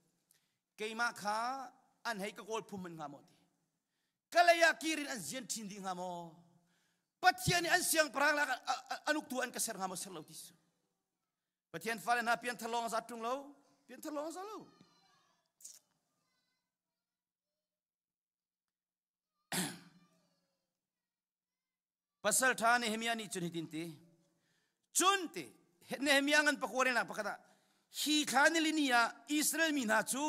keimah kha an hei ka kawl phum an hnga maw ti ka lei ah kir in an zian ṭhin dih hnga maw Pathian nih an siangpahrang lak an uktu an ka ser hnga maw ser lo ti su Pathian fale hna pianthar lawng a zat ṭung lo pianthar lawng a za lo Pasal ṭha Nehemiah nih cun hitin ti, Cun ti Nehemiah ngan pakua relnak pakhat ah hi thla nilini ah Israel mi hna cu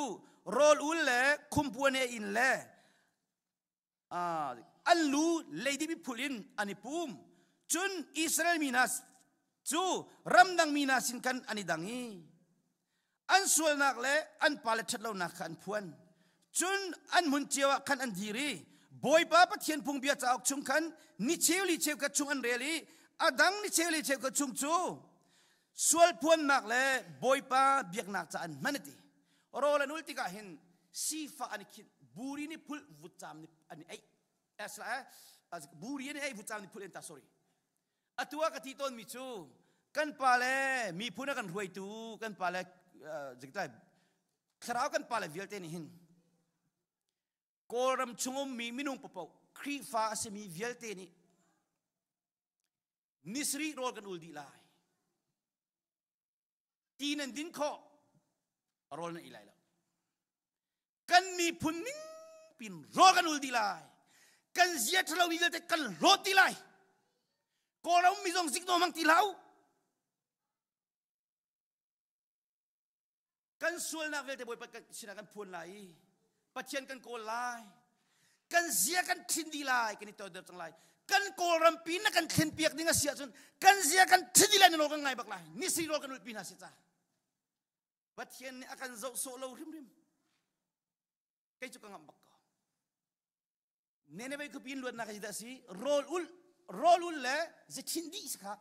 rawl ul le khumpuan he in le an lu leidip i phulh in an i pum. Cun Israel mi hna cu ramdang mi hna sin khan an i dang i an sualnak le an pale ṭhatlonak kha an phuan. Cun an hmun cio ah khan an dir i Bawipa Pathian phungbia cauk chung khan ni cheu li cheukhat chung an rel i a dang ni cheu li cheukhat chung cu sual phuannak le Bawipa biaknak ca an hman a ti. Rawl an ul tikah hin sifah an i khinh, buri nih phulh, vutcaam nih an i eih. Buri an i eih, vutcaam nih phulh in ta sorry. Atu ah ka ti tawnmi cu kan pa le miphun a kan hruaitu kan pa le thlarau kan pa le vialte nih hin Kawlram chung ummi minung paoh Khrihfa a simi vialte nih nisarih rawl kan ul dih lai. Ti nan din khawh, rawl nan ei lai lo. Kan miphun ning pin rawl kan ul dih lai. Kan zia ṭhalo mi vialte kan hlawt dih lai. Kawlram mi zong zikno hmang ti hlah u. Kan sualnak vialte Bawipa sinah kan phuan lai i Pathian kan kawl lai. Kan zia kan thin dih lai, kan i toidor cang lai. Kan Kawlram pi na kan thlen piak ding a si ahcun kan zia kan thin dih lai na nawl kan ngai bak lai. Nisi rawl kan ulh pi hna si ca. Pathian nih a kan zoh sawh lo hrimhrim. Kei cu ka ngamh bak ko. Nineveh khuapi in luatnak hi dah si rawl ul rawl ul le zethin dih si kha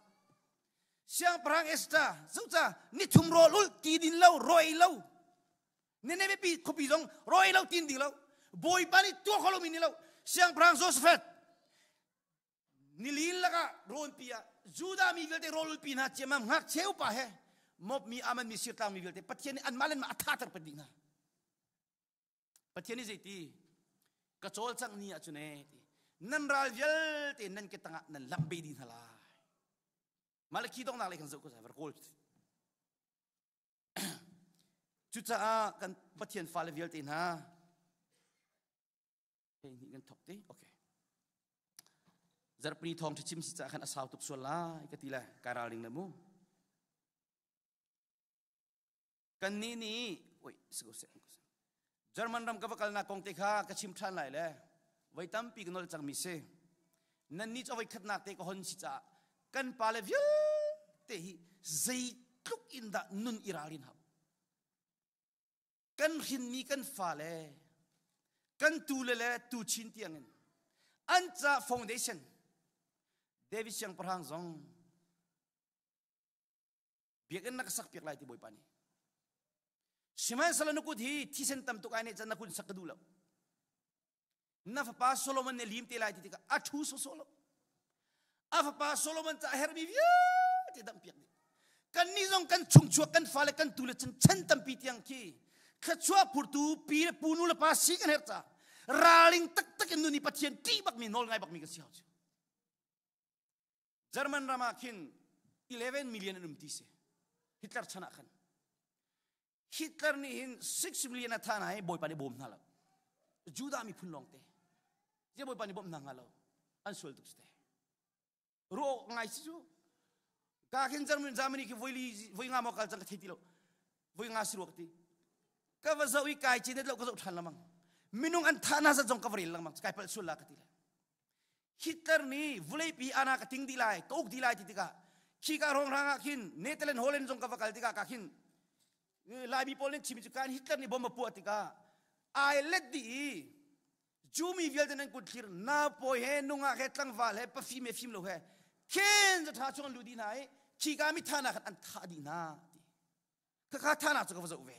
siangpahrang Esther zoca nithum rawl ul ti din lo roi lo Nineveh pi khuapi zong roi lo tin ding lo bawipa nih tuah kho lomi ni lo siangpahrang Josaphat nilin lakah rawnpi ah Judah mi vialte rawl ulpi hna ciammam ngakchia upa he mop mi aman mi sirtlang mi vialte Pathian nih anmah le anmah a thater pet dih hna Pathian nih zeiti ka cawlcangh ni ahcun ee ti nan ral vialte nan ke tangah nan lamh be dih hna lai. Malakhi donghnak lei kan zoh ko var kawl. Cucaah kan Pathian fale vialte hna hei hnih kan thok te okay. Zarhpini thawng ṭha chim si caah khan a sau tuk sual lai ka ti le kai ralring le mu. Kannih nih oi German ram ka va kalnak kong te kha ka chim ṭhan lai le voi tampi ka nolh cangmi si. Nannih cu a voi khatnak te ka hon si caah kan pale vialte hi zeitluk in dah nun i ralrin hau. Kan hrinmi kan fale, kan tule le tuchin tiangin an ca foundation David Siangpahrang zong Biakinn na ka sak piak lai ti Bawipa nih. Sihmanhsehlaw na kut hi thisen tam tuk ai nih can na kun sak ka duh lo. Na fapa Solomon nih lim te lai ti tikah a ṭhu sawsawh lo. A fapa Solomon ca a herhmi vialte damh piak dih. Kannih zong kan chungchuak kan fale kan tu le chan chan tampi tiang khi thluachuah phurtu pi le pu nu le pa si kan herh ca ralring taktak in nun i Pathian ṭih bakmi nawl ngai bakmi kan si hau cu. German ram ah khin 11 million an um ti si. Hitler chan ah khan. Hitler nih hin 6 million a thah hna i Bawipa nih bawm hna lo. Judah miphun lawng te. Zia Bawipa nih bawmh hna hnga lo. An sual tuk si te. Ruah ngai si cu. Ka khin German Germany khi voi li voi nga maw kal cang ka thei ti lo. Voi nga si rua ka ti. Ka va zoh i kai chin lo ka zoh ṭhan lamang. Minung an thah hna zat zong ka va rel lengmang. Kai palh sual la ka ti le. Hitler nih vuleipi ana ka ting dih lai, ka uk dih lai ti tikah khi ka rongrang ah khin Netherlands Holland zong ka va kal tikah ka khin Laimi pawl nih chim cu kan Hitler nih bom a puah tikah ai let dih i Jumi vialte nan kut thlir na pawi he nungak he tlangval he pafim he fim lo he khin za tha chung an lu dih hna i khi ka mi thana khan an thah dih hna ti khakha thana cu ka va zoh ve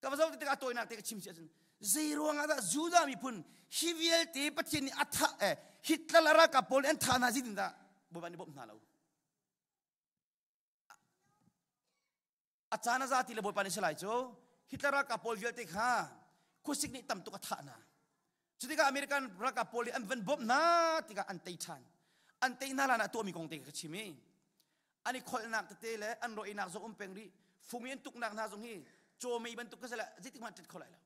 Ka va zoh tikah tawinak te ka chim si ahcun zei ruangah dah Judah miphun hi vialte Pathian nih a thah eh Hitler le ralkap pawl nih an thah hna zeitin dah Bawipa nih bawmh hna lo. A caan a za ti le Bawipa nih si lai cu Hitler ralkap pawl vialte kha khuasik nih tam tuk a thah hna. Cutikah American ralkap pawl nih an van bawmh hna tikah an tei ṭhan. An tei hna hlan ah tuahmi kong te ka chim i an i kholhnak tete le an rawihnak zong um peng rih. Fung i an tuknak hna zong hi cawmei bantuk ka si le zeitik hmanh ṭet kho lai lo.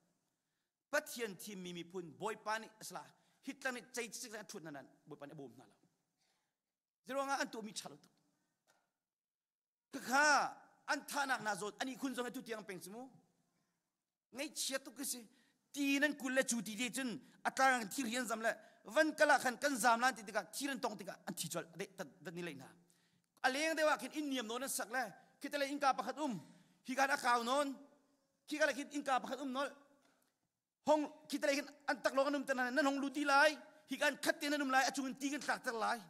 Pathian thimmi miphun Bawipa nih asala Hitler nih cei cik a ṭhut hna nan Bawipa nih a bawm hna lo. Zeiruangah an tuahmi ṭha lo tuk. Khakha an thahnak na zawt ani khun zong atu tiang peng cu mu ngaihchia tuk khi si ti nan kul le cu ti te cun a tlang thir hi an zam le van kala khan kan zam lan ti tikah thir an tong tikah an thi colh de dat ni lei hna a leng deuh ah khin inn niam nawn an sak le khita le innka pakhat um hi kan a kau nawn khi ka le khin innka pakhat um nol hong khi te hin an tak lawng an um te nan hong lut di lai hi kan khat te nan um lai a chung in ti kan tlak ter lai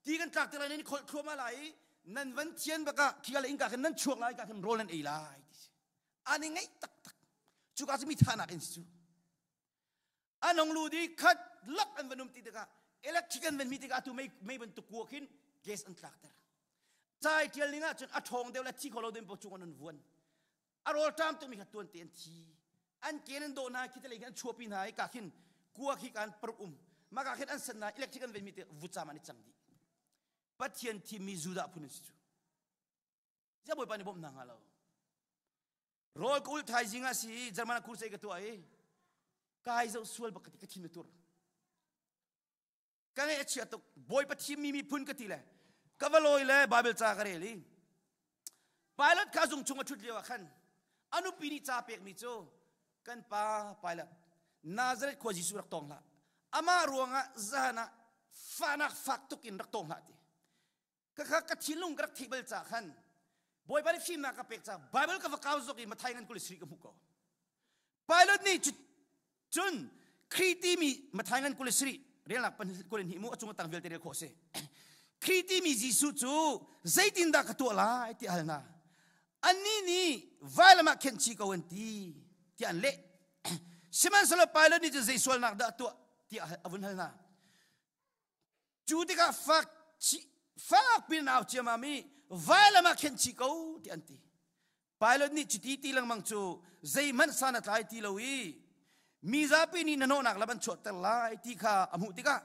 ti kan tlak ter lai nan kholh thluahmah lai i nan van thian baka khi ka le innka khin nan chuak lai ka khin rawl nan ei lai ti si an i ngaih taktak cu ka cu mi thahnak in si cu an hong lut i khat lak an van um ti tikah electric an van mi tikah atu mei mei bantuk kua khin gas an tlak ter cai tial ning ah cun a ṭhawng deuh le thi kho lo deuh paoh cung an vuan a rawl ṭam tukmi kha tuan te an thi an ke an dawh hna khi te lei khin an chuahpi hna i ka khin kua khi kan paruk um mah ka khin an san hna electric an venmi te vucam an i cang dih Pathian thimmi Judah phun an si cu zia Bawipa nih bawmh hna hnga lo rawl ka ul thaizing ah si German ah crusade ka tuah i kai zoh sual bak ka ti ka thin a tur Ka ngaih a chia tuk. Bawipa thimmi miphun ka ti le ka va lawi le Bible ca ka rel i Pilot kha zung chung a ṭhut lio ah khan a nupi nih ca pekmi cu kan pa Pilot Nazareth khua Jesuh rak tawng hlah. Amah ruangah zan ah fahnak fak tuk in rak tawng hlah ti. Ka kha ka thinlung ka rak theih bal ca khan Bawipa nih fimnak ka pek ca Bible ka va kau zok i Mathai ngan kul sri ka hmuh ko. Pilot nih cun Khrih timi Mathai ngan 23 relnak pan 22 mu a cung a tang vialte rel khawh si. Khrih timi Jesuh cu zeitindah ka tuah lai ti hal hna. Annih nih vailam ah khenh chih ko an ti tiah an leh. Sihmanhsehlaw Pilot nih cun zei sualnak dah a tuah tiah a vun hal hna. Cu tikah fak fak pin au ciamam i vailam ah khenh chih ko ti an ti. Pilot nih cuti ti lengmang cu zeihmanh san a tlai ti lo i mi zapi nih hnahnawhnak lam an chuahter lai ti kha a hmuh tikah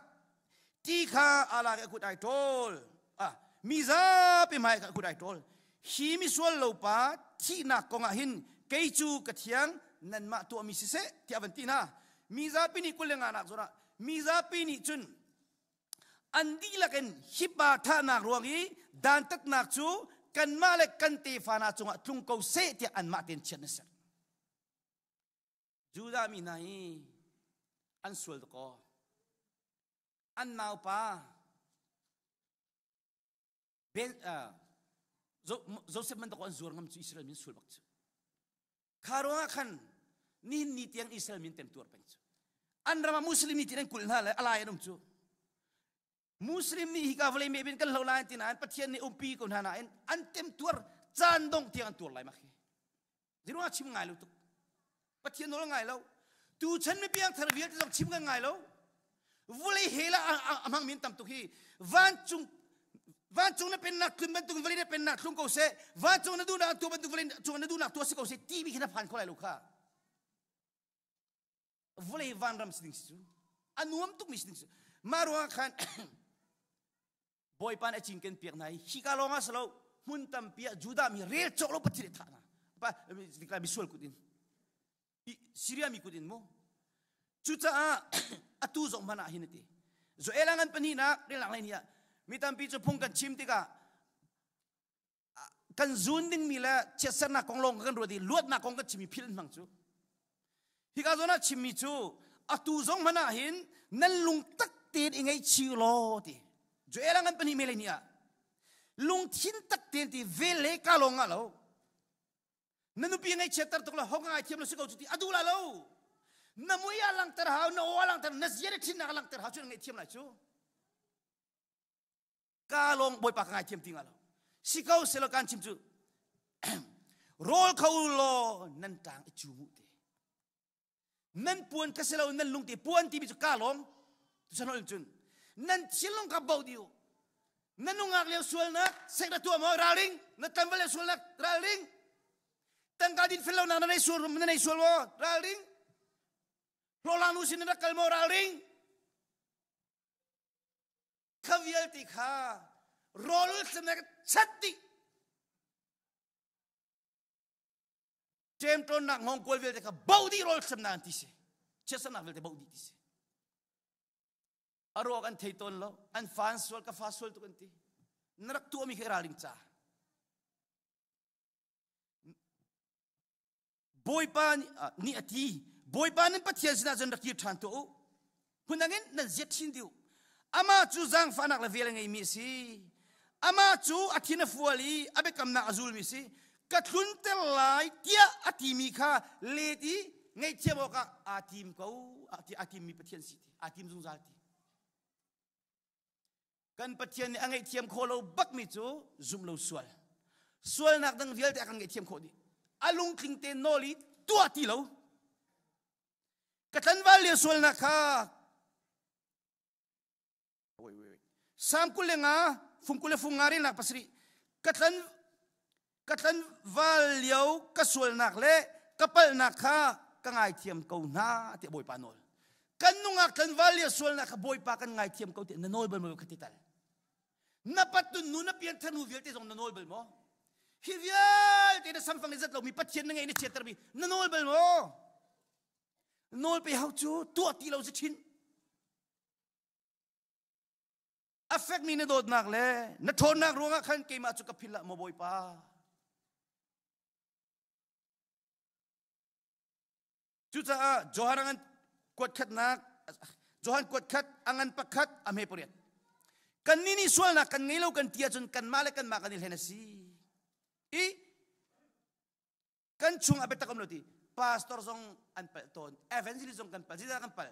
ti kha aa lak i a kut ai ṭawl. Ah, mi zapi hmai kha a kut ai ṭawl. Hi misual lo pa thihnak kong ah hin kei cu ka thiang nanmah tuahmi siseh tiah a van ti hna. Mi zapi nih 25 nak zawn ah mi zapi nih cun an dihlak in hi pa thahnak ruang i dantatnak cu kanmah le kan tefa hna cungah tlung ko seh tiah anmah tein chiat na ser. Judah mi hna hi an sual dakaw. An naupa Ben, uh, Joseph man dakaw an zuar ngam cu Israel min sual bak cu. Kha ruangah khan nihin ni tiang Israel min temtuar peng cu. An ram ah Muslim nih tin an kulh hna le alai an um cu. Muslim nih hika vawlei me bin kan hlo lai ti nain Pathian nih umpi ko hna nain an temtuar caan dong tiang an tuar lai mak hi. Ziruang chim ngai lo tuk. Pathian nawl ngai lo. Tu chan mi piang thar vialte zong chim kan ngai lo. Vulei hela a hmang min tam tuk hi vancung vancung na pennak tlun bantuk vawlei na pennak thlung ko seh vancung na duhnak tuah bantuk vawlei cung na duhnak tuah si ko seh ti mi khi na phan kho lai lo kha vawlei vanram si ding si cu a nuam tuk mi si ding si mah ruangah khan Bawipa nih a cinken piak hna i hika lawng ah si lo hmun tampi ah Judah mi rel cawk lo Pathian nih thah hna misual kut in Syria mi kut in mu cucaah atu zong hmanh ah hin a ti Joel ngan pahnihnak relnak lei ni ah mi tampi cu phung kan chim tikah kan zun dingmi le chiatsernak kong lawng kan ruat i luatnak kong kan chimmi philh hmang cu hika zawn ah chimmi cu atu zong hmanh ah hin nan lung tak tein i ngaihchih law ti Joel ngan pahnih mele ni ah lungthin tak tein ti vel le ka lawng ah lo na nupi ngaihchiatter tuk lo hong ngai thiam lo si ko cu ti adu la lo na mui a langter hau na aw a langter na zia na thinnak a langter hau cu na ngaihthiam lai cu ka lawng bawipa ka ngaithiam ti nga lo si ko selaw kan chim cu rawl kho law nan tang i cu mu te nan puan ka selo nan lung te puan timi cu ka lawng tuchan hol cun nan thinlung ka bo diu na nungak lio sualnak sek na tuah maw ralring na tlanval lio sualnak ralring tangka din fel lo nak na nei sual na nei sual maw ralring hlawhlang nu sin na rak kal maw ralring Kha vialte kha rawl ul chat dih. Ṭemṭawnnak hngawngkual vialte kha bo dih rawl thlemnak an ti si. Chiatsernak vialte bo dih ti si. A ruak an thei tawn lo. An fa an sual, ka fa sual tuk an ti. Na rak tuahmi kha i ralring ca. Bawipa nih a ti Bawipa nan Pathian sinah cun rak kir ṭhan tuah u phundang in nan ziat chin dih u amah cu zaangfahnak le vel a ngeimi a si amah cu a thin a fual i a biakamnak a zulmi a si ka tlunter lai tiah a timi kha let i ngaihthiam awkah aa tim ko aa timmi Pathian si ti aa tim zungzal ti Kan Pathian nih a ngaihthiam khawh lo bakmi cu zumh lo sual. Sualnak dang vialte a kan ngaihthiam khawh dih. A lungtling te nawl i tuah ti lo. Ka tlanval lio sualnak kha wait, wait, wait. Sam 25 fung kul le fung nga relnak pasarih ka tlan ka tlanval lio ka sualnak le ka palhnak kha ka ngaithiam ko hna tiah Bawipa nawl. Kan nungak tlanval lio sualnak kha Bawipa kan ngaithiam ko tiah na nawl bal maw kha ti tal. Na patun nu na pianthar nu vialte zong na nawl bal maw? Hi vialte na samfang ni zat lomi Pathian na ngeih na chiattermi na nawl bal maw? Nawl pe hau cu tuah ti lo si thin. A fekmi na dawtnak le na ṭhawnnak ruangah khan keimah cu ka philh lah maw Bawipa. Cucaah Johan an kuat khatnak Johan kuat khat a ngan pakhat a hme pariat. Kannih nih sualnak kan ngei lo kan ti ahcun kanmah le kanmah kan i hlen a si. I kan chung a biatak um lo ti pastor zong an palh tawn evangelist zong kan palh zeidah kan palh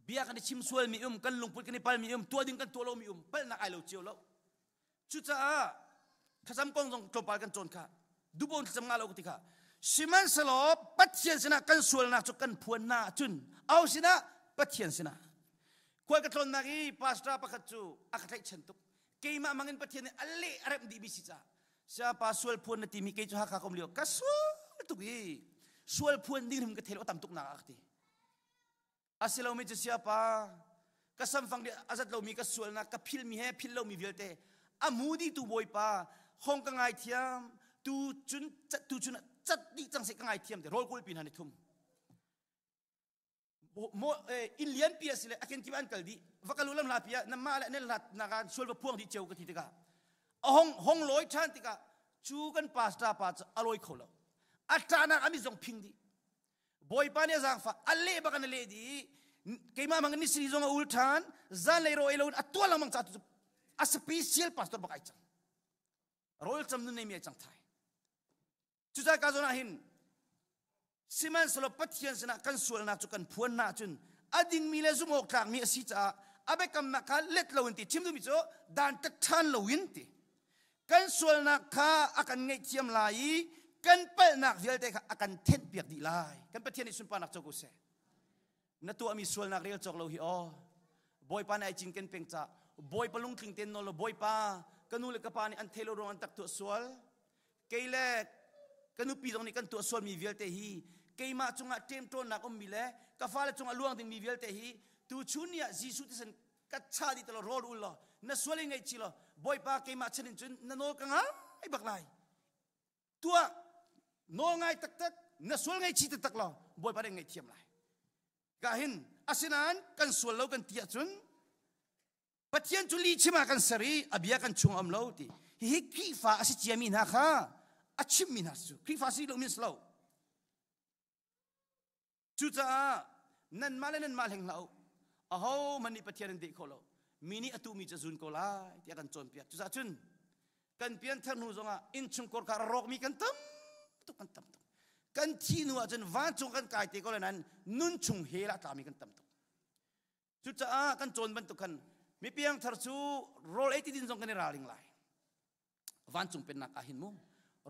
bia kan i chim sual mi um kan lungput kan i pal mi um tuah ding kan tuah lo mi um palhnak ai lo cio lo cucaah thlacam kong zong tlawmpal kan cawn kha dubon thlacam nga lo ti kha sihmanhsehlaw Pathian sinah kan sualnak cu kan phuan na ahcun au sinah Pathian sinah khual ka tlawnnak i pastor pakhat cu a ka tlaihchan tuk keimah mangin Pathian nih a leh a remh dihmi si caah siapa sual phuan na timi kei cu Hakha ka um lio ka sual tuk i sual phuan ding hrim ka thei lo tam tuk nak a ka ti Asilomi cu siapa ka samfang dih a zat lomi ka sualnak ka philmi he phil lomi vialte a mu dihtu Bawipa hong ka ngaithiam tu cun tu cun cat dih cang seh ka ngaithiam te rawl kulpi hna ni thum mo inn lian pi a si le a ken kip an kal dih va kal lam hla pi ah namah le nan hlat nak ah sual va phuang dih cio ka ti tikah a hong hong lawi ṭhan tikah cu kan pastor pa cu a lawi kho lo a ṭahnak a mit zong phing dih Bawipa nih a zaangfah a leh bak in a leh dih keimah mang ni siri zong a ul ṭhan zanlei ro ei lo in a tuah lengmang ca tu a special pastor bak ai cang rawl cam nun nei mi ai cang thai cucaah ka zawn ah hin sihmanhsehlaw Pathian sinah kan sualnak cu kan phuan na ahcun a dingmi le zumh awk tlakmi a si caah a biakamnak kha let loin ti chim duhmi cu dan tat ṭhan loin ti Kan sualnak kha a kan ngaihthiam lai i kan palhnak vialte kha a kan thenhpiak dih lai. Kan Pathian nih sunparnak co ko seh. Na tuahmi sualnak rel cawk lo hi aw. Bawipa nih ai cinken peng ca. Bawipa lungtling ten nawl lo Bawipa ka nu le ka pa nih an thei lo ruang an tak tuah sual. Kei le ka nupi zong nih kan tuah sualmi vialte hi keimah cungah ṭemṭawnnak ummi le ka fale cungah luang dingmi vialte hi tu chun ni ah Jesuh thisen ka cha dih talo rawl ul law na sual in ngaihchi law bawipa keimah chan in cun na nawl ka ngai bak lai tuah nawl ngai taktak na sual ngaihchi taktak law bawipa nih ngaihthiam lai ka hin asinain kan sual lo kan ti ahcun Pathian cu lihchim ah kan ser i a bia kan chung am lo ti hihi Khrihfa a si ciami hna kha a chimmi hna cu Khrihfa si lo means lo Cucaah nanmah le nanmah hleng hlah u. Ahohmanh nih Pathian an deh kho lo. Mi nih a tuhmi cu a zun ko lai tiah kan cawnpiak. Cucaah cun kan pianthar hnu zongah innchungkhar kha a rawkmi kan tam tuk kan tam tuk. Kan thih hnu ahcun vancung kan kai te ko lai nain nun chung hell ah tlami kan tam tuk. Cucaah kan cawn bantuk khan mi piangthar cu rawl ei ti din zong kan i ralring lai. Vancung pennak ah hin mu.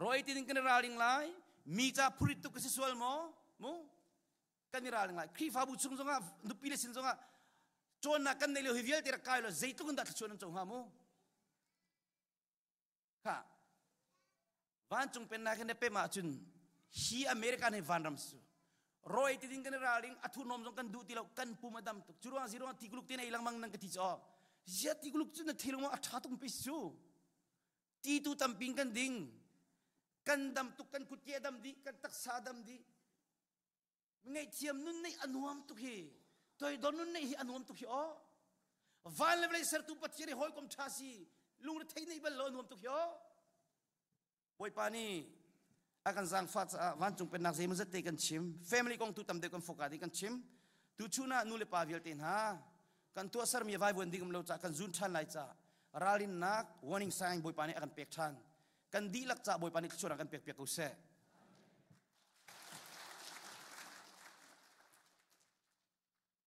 Rawl ei ti ding kan i ralring lai. Mi ca phurit tuk ka si sual maw? Mu? Kan i ralring lai. Khrihfabu chung zongah nupi le sin zongah cawnnak kan neih lio hi vialte rak kai lo zeitluk in dah thluachuah nan co hnga mu? Kha vancung pennak hin na pem ahcun hi America nih vanram su roi ti ding kan i ralring a thurhnawm zong kan duh ti lo kan pum a dam tuk cu ruang ziruang tikuluk te na ei lengmang nan ka ti cu zia tikuluk cu na thil a ṭha tuk pe su ti tu tamping kan ding kan dam tuk kan kutke a dam dih kan taksa a dam dih ngaihthiam nun neih a nuam tuk hi toidor nun neih hi a nuam tuk hi aw van le vawlei sertu Pathian hi hawikom ṭha si lungrethei neih bal lo a nuam tuk hi aw Bawipa nih a kan zaangfah caah vancung pennak zeimaw zat te kan chim family kong tu tam deuh kan foka ding kan chim tu chun ah nu le pa vialte hna kan tuahsermi vaivuan ding um lo caah kan zun ṭhan lai caah ralrinnak warning sign Bawipa nih a kan pek ṭhan kan dihlak caah Bawipa nih thluachuah kan pek piak ko seh.